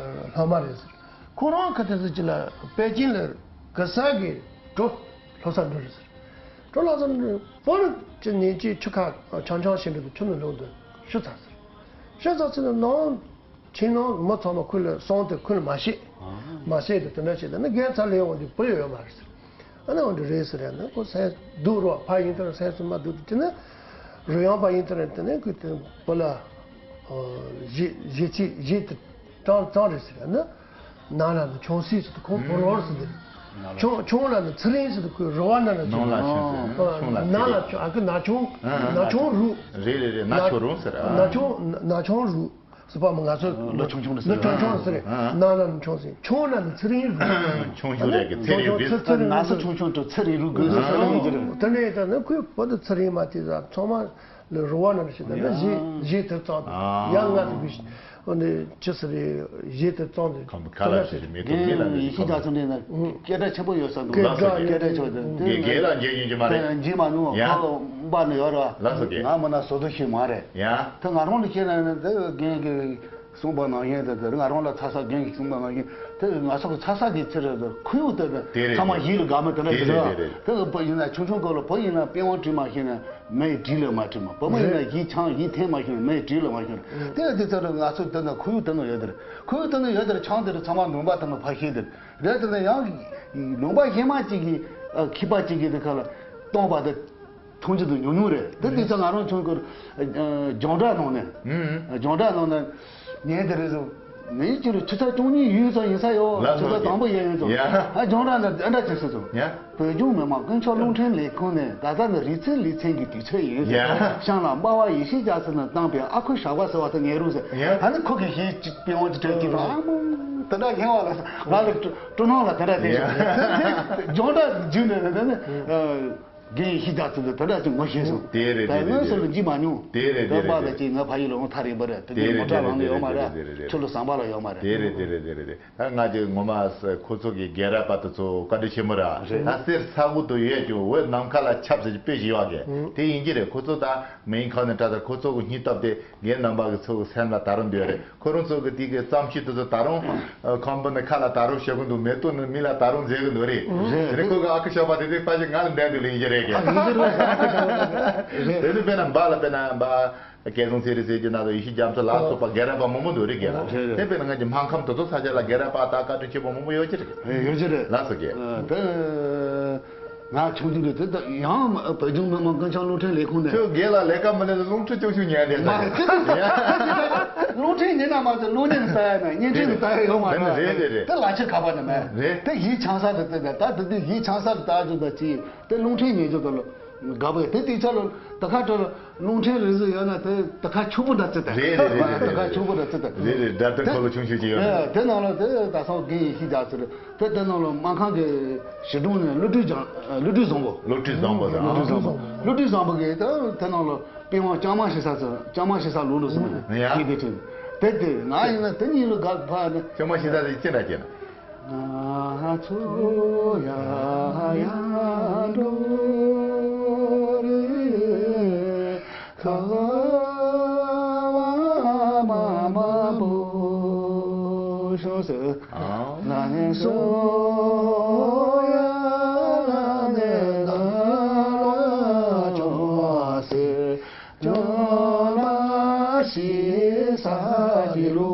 སློབ་མ་རེད་ཟེར། ཁོ་རང་ཁ་དེ་ཟིག་ཅིག་ལ་པེ་ཅིན་ལ་གེ་སར་གྱི་བྲོ་སློབ་ས་འགྲོ་རེད་ཟེར། བྲོ་སློབ་ས་འགྲོ་བོ་ནི་ཅི་ཉིན་གཅིག་ཆུ་ཁ་ཆང་ཆང་བཞིན་དུ་ཆུ་ནང་ལོག་འདུག་ཤི་ཚར་ཟེར། ཤི་ཚར་ཚེ་ནི་ནང་ཕྱི་ནང་མི་ཚང་མ་ཁོ་ལ་སོང་སྟེ་ཁོ་ལ་མ་བཤད། མ་བཤད་དེ་དེ་འདྲ་བྱས་ཏེ་ནི་རྒན་ཚ་ལས་འོང་དུས་བུ་ཡོད་མ་རེད་ཟེར། ཨ་ནི་འོང་དུས་རེད་ཟེར་ཡ་ནི་ཁོ་སེམས་སྡུག་རོགས་ཕ་ཡིན་དུས་སེམས་སུ་མ་སྡུག་དེ་ནི་རོལ་དབྱངས་པ་ཡིན་དུས་དེ་ནི་ཁོས་དེ་བུ་ལ་གཞས་གཞས་ཚིག་གཞས་དེ་དྲངས་དྲངས་རེད་ཟེར་ཡ་ནི། ནང་ལ་ནི་ཆང་སའི་ཟེར་དུས་ཁོ་བུ་རོགས་ཟེར་དེ། ཆང་ཆང་ལ་ནི་ཚེ་རིང་ཟེར་དུས་ཁོས་རོ་བ་ན་ན་ཆང་། ནང་ལ་ཆང་ཟེར་ཆང་ལ་ཚེ་རིང་། ནང་ལ་ཆང་ཨ་ཁོ་ན་ཆང་ན་ཆང་རུ། རེད་རེད་རེད། ན་ཆང་རུ་ཟེར། ན་ཆང་ན་ཆང་རུ། སུ་པ་མ་ང་ཚོ་ལོ་ཆུང་ཆུང་ལ་ཟེར། ལོ་ཆུང་ཆུང་ཟེར། ནང་ལ་ནི་ཆང་སའི་ཆང་ལ་ནི་ཚེ་རིང་རུ། ཆང་ཞུ་རེད་གི་ཚེ་རིང་རུ། ང་ཚོ་ཆུང་ཆུང་དུ་ཚེ་རིང་རུ་དགོས་ཟེར་ཟེར་ཡོང་གི་རེད། དེ་ནས་ད་ནི་ཁོའི་བུ་དེ་ཚེ་རིང་མ་དེ་ཚང་མ་ལ་རོ་བ་ན་ན་ཞིག་ད་ནི་གཞས་གཞས་དེ་ཙམ་ཡང་ང་ཚོ་གི་ཨ་ནི་ཅི་ཟེར་རེད། གཞས་དེ་བཏང་དེ་ཁམས་ཁ་ལ་ཞིག་མེད་དུ་མི་ལ་རྒན་ཡེ་ཤེས་རྒྱ་མཚོ་འདྲེན་ན་སྐད་གྲགས་ཆེན་པོ་ཡོད་ས་འདུག་སྐད་གྲགས་ཆེ་བ་དེ་སྐད་གྲགས་ཆེ་བ་དེ་དེ་རྒན་རྒན་ལ་མཇལ་མྱོང་གི་མ་རེད། མཇལ་མ་མྱོང་། ཡ། ཁ་ལོ་འབའ་ནི་ཡོད་ར། ལགས་སོ་རྒན། ང་མ་ན་བཟོ་ལྟ་ཞིག་མ་རེད། ཡ། དེ་ང་རང་ལ་བཤད་ན་ནི་དེ་རྒན་གྱི་གསུངས་པ་ནང་བཞིན་དེ་དེ་ང་རང་ལ་ཚ་ས་རྒན་གྱི་གསུངས་པ་ནང་བཞིན་དེ་ང་ཚོ་གི་ཚ་ས་གི་ཚེ་རེད་དེ་ཁུ་ཡུག་དེ་དེ་རེད། ཚང་མ་ཡིད་ལ་དགའ་མོ་དེ་འདྲ་དེ་རེད། དེ་བོད་ཡིན་ན་ཆུང་ཆུང་སྐབས་ལ་བོད་ཡིན་ན་པི་ཝང་བྲིས་མ་ཤེས་ན་མེ་ཡི་བྲིས་ལ་མ་བྲིས་མ། བོད་མ་ཡིན་ན་ཡིད་ཆང་ཡིད་འཐེན་མ་ཤེས་ན་མེ་ཡི་བྲིས་ལ་མ་ཤེས་ན། དེ་དེ་ཚོ་ལ་ང་ཚོ་དེ་ན་ཁུ་ཡུག་དེ་ན་ཡོད་དེ་རེད། ཁུ་ཡུག་དེ་ན་ཡོད་དེ་རེད། ཆང་དེ་རེད། ཚང་མ་ལུང་པ་དེ་ན་ཕ་ཤེས་དེ་རེད། དེ་ན་ཡང་ལུང་པ་གཞན་མ་གཅིག་གི་ཨ་ཁྱི་པ་གཅིག་གི་དེ་ཁ་ལ་གཏོང་པ་དེ་མཐོང་རྒྱུ་དེ་ཉུང་ཉུང་རེད། དེ་དེ་ཚོ་ང་རང་ཆུང་ཀུར་ཨ་རྒྱང་བསྒྲགས་ནང་ནས་ཨ་རྒྱང་བསྒྲགས་ནང་ནས་ཉན་དེ་རེད་ཟེར། མི་ཅི་རུ་ཆུ་ཚོད་བཅུ་གཉིས་ཡོད་ཙང་ཡིན་ས་ཡོད། ལགས་ཆུ་ཚོད་སོ་དང་པོ་ཡན་ཡོད་ཙང་། ཡ། ཨ་ཇོང་ར་ན་ཨ་འདྲ་བྱེད་སྲིད་ཙང་། ཡ། བོད་ལྗོངས་མི་དམངས་ཀུན་ཁྱབ་རླུང་འཕྲིན་ལས་ཁུངས་ནས་ད་ལྟ་ནི་རི་ཚེ་ལེ་ཚན་གྱི་དུས་ཚོད་ཡིན་ཟེར། ཡ། ཤང་ལ་སྨྲ་བ་ཡེ་ཤེས་རྒྱ་མཚོ་ནས་བཏང་པའི་ཨ་ཁུ་ཞོགས་པ་ཟེར་བ་དེ་ཉན་རོགས་ཟེར། ཡ། ཨ་ནི་ཁོ་གིས་གཞས་གཅིག་པི་ཝང་གཅིག་སྤྲད་དུས་ཨ་མ་དེ་འདྲ་ཡིན་བ་ལ་ང་ལ་སྤྲོ་སྣང་ལ་དེ་འདྲ་དེ་ཡ། ཇོང་ར་རྒྱུད་ནས་ནས་ནས། རྒན་ཡེ་ཤེས་རྒྱ་མཚོ་དེ་ད་ལྟ་ཅིག་ངོ་ཤེས་སོང་། དེ་རེད་དེ་རེད། ད་དངོས་སུ་ལ་འཇིགས་མ་མྱོང་། དེ་རེད་དེ་རེད། ད་པ་དེ་ཅིག་ང་ཕ་ཡུལ་ལ་འོང་ཐག་རིང་པ་རེད། དེ་དེ་རེད་མོ་ཊ་ལངས་ནས་ཡོད་མ་རེད། ཁྱོད་ལ་ཟམ་པ་ལ་ཡོད་མ་རེད། དེ་རེད་དེ་རེད་དེ་རེད་དེ། ད་ང་ཅིག་ངོ་མ་ཁོ་ཚོ་གི་རྒན་རབས་པ་དེ་ཚོ་བཀའ་དྲིན་ཆེན་པོ་ར། ད་གསེར་ས་འོག་ཏུ་ཡོད་ཀྱང་འོད་ནམ་མཁའ་ལ་ཁྱབ་ཟེར་གྱི་དཔེ་ཞིག་ཡོད་གི། དེ་ཡིན་གྱི་རེད། ཁོ་ཚོ་ད་མིང་ཁ་ནས་དྲ་ད་ཁོ་ཚོ་གི་སྙིང་སྟོབས་དེ་རྒན་རྣམ་པ་གི་ཚོ་གི་སེམས་ལ་ད་རུང་འདུག་རེད། ཁོ་རང་ཚོ་གི་དེ་གི་བརྩམས་ཆོས་དེ་ཚོ་ད་རུང་ཁམས་པ་ནི་ཁ་ལ་ད་རུང་ཤོད་གི་འདུག་མེ་ཏོག་ནི་མི་ལ་ད་རུང་མཛེས་གི་འདུག་རེད། རེད། དེ་ནས་ཁོ་གི་ཨ་ཁུ་ཞོགས་པ་དེ་དེ་ཕ་ཞིག་ང་ལ་འདྲ་འདུག་ལེ་ཡིན་གྱི་རེད་གི། ཨ་ཡིན་གྱི་རེད། རེད། དེ་ནི་དཔེར་ན་འབའ་ལ་དཔེར་ན་འབའ་སྐལ་བཟང་ཚེ་རིང་ཟེར་གྱི་ན་ད་ཡེ་ཤེས་རྒྱ་མཚོ་ལ་སོགས་པ་རྒན་རབས་པ་མང་པོ་འདུག་རེད་གི་ལ། རེད་རེད། དེ་དཔེར་ན་ང་གི་སྨར་ཁམས་དེ་ཚོ་ས་ཆ་ལ་རྒན་རབས་པ་དང་བཀའ་དྲིན་ཆེན་པོ་མང་པོ་ཡོད་ཀྱི་རེད། ཡོད་ཀྱི་རེད། ལགས་སོ་གི། ཨ་དེ། ང་ཆུང་ཆུང་དུས་དེ་ཡང་བོད་ལྗོངས་མི་དམངས་ཀུན་ཁྱབ་རླུང་འཕྲིན་ལས་ཁུངས་ནས། ཁྱོད་རྒན་ལགས་ལས་ཀ་མི་ལས་ལ་རླུང་འཕྲིན་ཅུང་ཞིག་ཉན་དེ་མ་རེད། རླུང་འཕྲིན་ཉན་ན་མ་ཚད་གློག་བརྙན་ལྟ་ཡ་ན་བརྙན་འཕྲིན་ལྟ་ཡ་ཡོད་མ་རེད། རེད་རེད་རེད། དེ་ལ་ཆེ་ཁ་པ་ནི་མེད། རེད། དེ་གཞས་ཆང་ས་དེ་དེ་ད་དེ་དུས་གཞས་ཆང་ས་དེ་ལྟ་རྒྱུ་ད་ཅི་དེ་རླུང་འཕྲིན་ཉན་རྒྱུ་དེ་ལ་དགའ་པོ་དེ་དེ་ཆ་ལ་ད་ཁ་དྲོ་ལ། རླུང་འཕྲིན་རིག་གཟུགས་ཡོད་ན་དེ་ད་ཁ་ཕྱུག་པོ་འདྲ་ཚོད་དང་། རེད་རེད་རེད་རེད། ད་ཁ་ཕྱུག་པོ་འདྲ་ཚོད་དང་། རེད་རེད། སྒྲ་དོན་འཁོར་ལོ་ཆུང་ཆུང་ཅིག་ཡོད་རེད། དེ་ནང་ལ་དེ་ད་སོང་རྒན་ཡེ་ཤེས་རྒྱ་མཚོ་རེད། དེ་དེ་ནང་ལ་སྨར་ཁམས་ཀྱི་གཞིས་གྲོང་ནས་བློ་གྲོས་ལྗང་། བློ་གྲོས་བཟང་པོ། བློ་གྲོས་བཟང་པོ་དང་། བློ་གྲོས་བཟང་པོ། བློ་གྲོས་བཟང་པོ་གིས་དེ་དེ་ནང་ལ་པི་ཝང་ལྕང་མ་ཤི་ས་ཚོ་ལྕང་མ་ཤི་ས་ལོ་ལོ་ཟེར་ནས་ཡ་ཡིན་དེ་ཚོད། དེ་དེ་ང་ཡིན་ན་དེ་གཉིས་ལ་དགའ་ཕ་ནི། ལྕང་མ་ཤི་ས་དེ་ཅི་འདྲ་བྱས་ན། ང་ཚོ་ཡ་ཡ་འགྲོ་རེད། ཁ་བ་མ་མ་པོ་ཤོ་སེ་ལ་ནེ་སོ་ཡ་ལ་ནེ་ག་ལ་ཅོ་སེ་ཅོ་མ་ཤི་ས་གི་ལོ་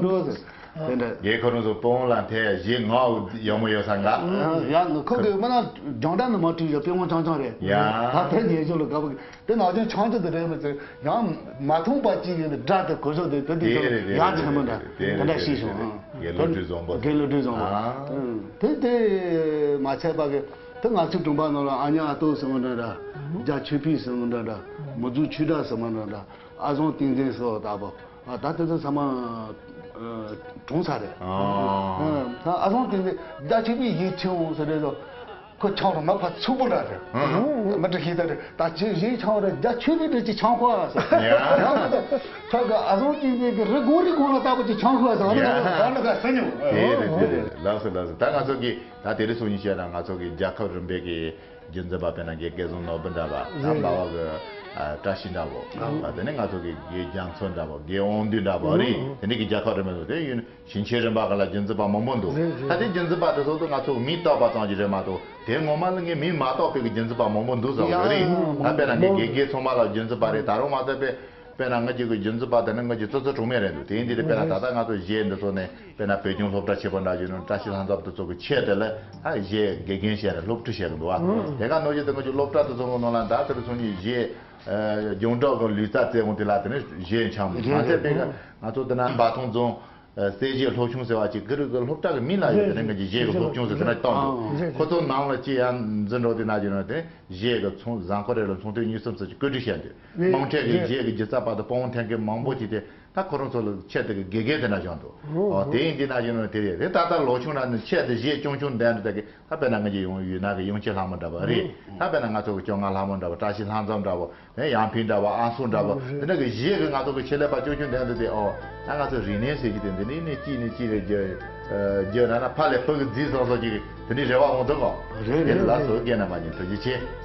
འགྲོ་ཟེར། དེ་འདྲ། རྒན་ཁོ་རང་ཚོ་པི་ཝང་ལ་འཐེན་གཞས་ངག་ཡག་མོ་ཡོད་ས་འགའ། ཡང་ཁོ་གི་མི་ན་རྒྱང་བསྒྲགས་ནི་མ་བྲིས་ཡོད། པི་ཝང་རྐྱང་རྐྱང་རེད། ཡ། ད་དེ་ཉེ་ཞོ་ལ་དགའ་པོ་དེ་ནག་ཅན་ཆང་ཅི་དེ་རེད་མི་ཚེ་ཡང་མ་མཐོང་པ་ཅིག་ཡིན་སྒྲ་དེ་གོ་ཞོ་དེ་དེ་དེ་ཚོ་ཡག་ཆེན་པོ་འདྲ་དེ་འདྲ་ཤེས་བྱུང་། རྒན་བློ་གྲོས་བཟང་པོ། རྒན་བློ་གྲོས་བཟང་པོ། དེ་དེ་མ་ཚད་པ་གི་དེ་ང་ཚོའི་དྲུང་པ་ནང་ལ་ཨ་ཉ་ཨ་ཏོ་ཟེར་བ་འདྲ་འདྲ། རྒྱ་ཆོས་འཕེལ་ཟེར་བ་འདྲ་འདྲ། མི་རྫོགས་ཆོས་གྲགས་ཟེར་བ་འདྲ་འདྲ། ཨ་བཟང་བསྟན་འཛིན་སོགས་ལྟ་བུ། ཨ་ད་དེ་ཚོ་ཚང་མ་གྲོངས་ཚར་རེད། ཨ་བཟང་བསྟན་འཛིན་རྒྱ་ཆེ་བའི་ཡིད་ཆེས་འོང་ཟེར་རེད་དོ། ཁོ་ཆང་རུ་མ་ཕ་ཚུགས་པོ་འདྲ་རེད། མི་འདྲ་ཤེས་ད་རེད། ད་ཅི་ཞིག་ཆང་རུ་རྒྱ་ཆེ་བའི་འདྲ་ཅིག་ཆང་ཁོ་ཨ་ཟེར། ཡ། ཡང་མ་ད་ཁྱོད་ཀྱི་ཨ་བཟང་བསྟན་འཛིན་གྱི་རི་གོང་རི་གོང་ལ་ལྟ་བུ་ཅིག་ཆང་ཁོ་ཨ་ཟེར། ཨ་ནི་ད་ཨ་ནི་ད་ཟེར་ཉོ། དེ་རེད་དེ་རེད། ལགས་སོ་ལགས་སོ། ད་ང་ཚོ་གི་ད་དེ་རིང་སང་ཉིན་བཤད་ན་ང་ཚོ་གི་རྒྱལ་ཁབ་རིམ་པའི་གི་རྒྱུན་འཛིན་པ་དཔེར་ན་རྒན་སྐལ་བཟང་ནོར་བུ་འདྲ་བ། ད་རེད། འབའ་བ་གི་ཨ་བཀྲ་ཤིས་འདྲ་བོ། ཨ་དེ་ནས་ང་ཚོ་གི་རྒན་རྒྱ་མཚོ་འདྲ་བོ། རྒན་དབང་འདུས་འདྲ་བོ་རེད། ཨ་དེ་ནས་གི་རྒྱལ་ཁབ་རིམ་པ་དེ་ཡིན་ཞིང་ཆེན་རིམ་པ་ག་ལ་རྒྱུན་འཛིན་པ་མང་པོ་འདུག་རེད་རེད། ད་དེ་རྒྱུན་འཛིན་པ་དེ་ཚོ་དུ་ང་ཚོ་མིང་བཏགས་པ་ཙམ་གྱིས་རེད་མ་གཏོགས་དེ་ངོ་མ་ལ་ངས་མིང་མ་བཏགས་པའི་གི་རྒྱུན་འཛིན་པ་མང་པོ་འདུག་བསམ་ཡོད་རེད། ཡ་ད་དཔེར་ན་ངས་དགེ་རྒན་ཚང་མ་ལ་རྒྱུན་འཛིན་པ་རེད། ད་རུང་མ་ཟད་པའི་དཔེར་ན་ང་གཅིག་གི་རྒྱུན་འཛིན་པ་དེ་ནི་ང་གཅིག་ཙི་ཙི་གྲོང་མི་རེད་འདུག་དེ་ཡིན་དུས་དཔེར་ན་ད་ལྟ་ང་ཚོ་གཞས་འདི་ཚོ་ནས་དཔེར་ན་བོད་ལྗོངས་སློབ་གྲྭ་ཆེན་པོ་འདྲ་བཞིན་ནོ། བཀྲ་ཤིས་ལྷ་འཛོམས་དེ་ཚོ་གི་ཆེད་དེ་ལ་ཨ་གཞས་དགེ་རྒན་བྱས་ནས་སློབ་ཁྲིད་བྱས་གི་འདུག་ཨ། དེ་ག་ནང་བཞིན་དུ་ང་ཚོ་སློབ་གྲྭ་དེ་ཚོ་གི་ནང་ལ་ད་དེ་རུ་སོང་ནས་གཞས་རྒྱང་སྒྲོག་གི་ལུས་རྩལ་རྩེད་འོང་དེ་ལ་དེ་ནི་གཞས་འཆམ་མ་ཟད་པའི་ང་ཚོ་དེ་ན་འབའ་ཐང་རྫོང་། ཨ་གསལ་བྱེད་སློབ་ཆུང་ཟེར་བ་ཅིག་གི་རིགས་ཀྱི་སློབ་གྲྭ་གི་མིང་ལ་ཡོད་དེ་ནས་ང་ཅིག་གཞས་ཀྱི་སློབ་ཆུང་ཟེར་དེ་འདྲ་བཏང་འདུག་ཁོ་ཚོ་ནང་ལ་ཅི་ཡང་འཛིན་འགྲོ་དེ་ན་ཅི་ནོ་དེ་གཞས་ཀྱི་ཚོང་གཟའ་འཁོར་རེ་ལ་ཚོང་དོན་གཉིས་གསུམ་ཙམ་ཅིག་བཀོད་སྒྲིག་བྱས་འདུག་དམངས་ཁྲོད་ཀྱི་གཞས་ཀྱི་སྒྱུ་རྩལ་པ་དང་དཔང་པོ་འཐེན་མཁན་མང་པོ་ཅིག་དེ་ ད་ཁོ་རང་ཚོ་ལ་ཆེད་དུ་གི་དགེ་རྒན་དེ་འདྲ་བྱུང་འདུག་ཨོ་དེ་ཡིན་དེ་ན་བྱུང་ནོ་དེ་རེད། དེ་ད་ལྟ་ལོ་ཆུང་ན་ནི་ཆེད་དུ་གཞས་ཆུང་ཆུང་འདྲ་འདྲ་དེ་གི་ད་དཔེར་ན་ང་ཚོ་ཡོང་ཡུལ་ན་གི་ཡང་ཁྱི་ལྷ་མོ་འདྲ་པོ་རེད། ད་དཔེར་ན་ང་ཚོ་གི་སྐྱོ་ང་ལྷ་མོ་འདྲ་པོ། བཀྲ་ཤིས་ལྷ་འཛོམས་འདྲ་པོ། ཡང་ཕིང་འདྲ་པོ། ཨ་སུ་འདྲ་པོ། དེ་འདྲ་གི་གཞས་གི་ང་ཚོ་གི་ཆེད་ལས་པ་ཆུང་ཆུང་འདྲ་འདྲ་དེ། ཨོ་ད་ང་ཚོ་རིག་གནས་ཟེར་གྱི་དེ་འདི་ནི་ནི་གཅིག་ནི་གཅིག་རེད། རྒྱུ་རྒྱུ་ན་ན་ཕ་ལས་ཕུ་གི་རྫིག་སོང་སོང་གི་དེ་འདྲའི་རེ་བ་འོང་འདུག་གོ། རེད་དེ་རེད་ལ་རེད། སོ་རྒན་རྣམ་པ་ཉིད་ཐུགས་རྗེ་ཆེ།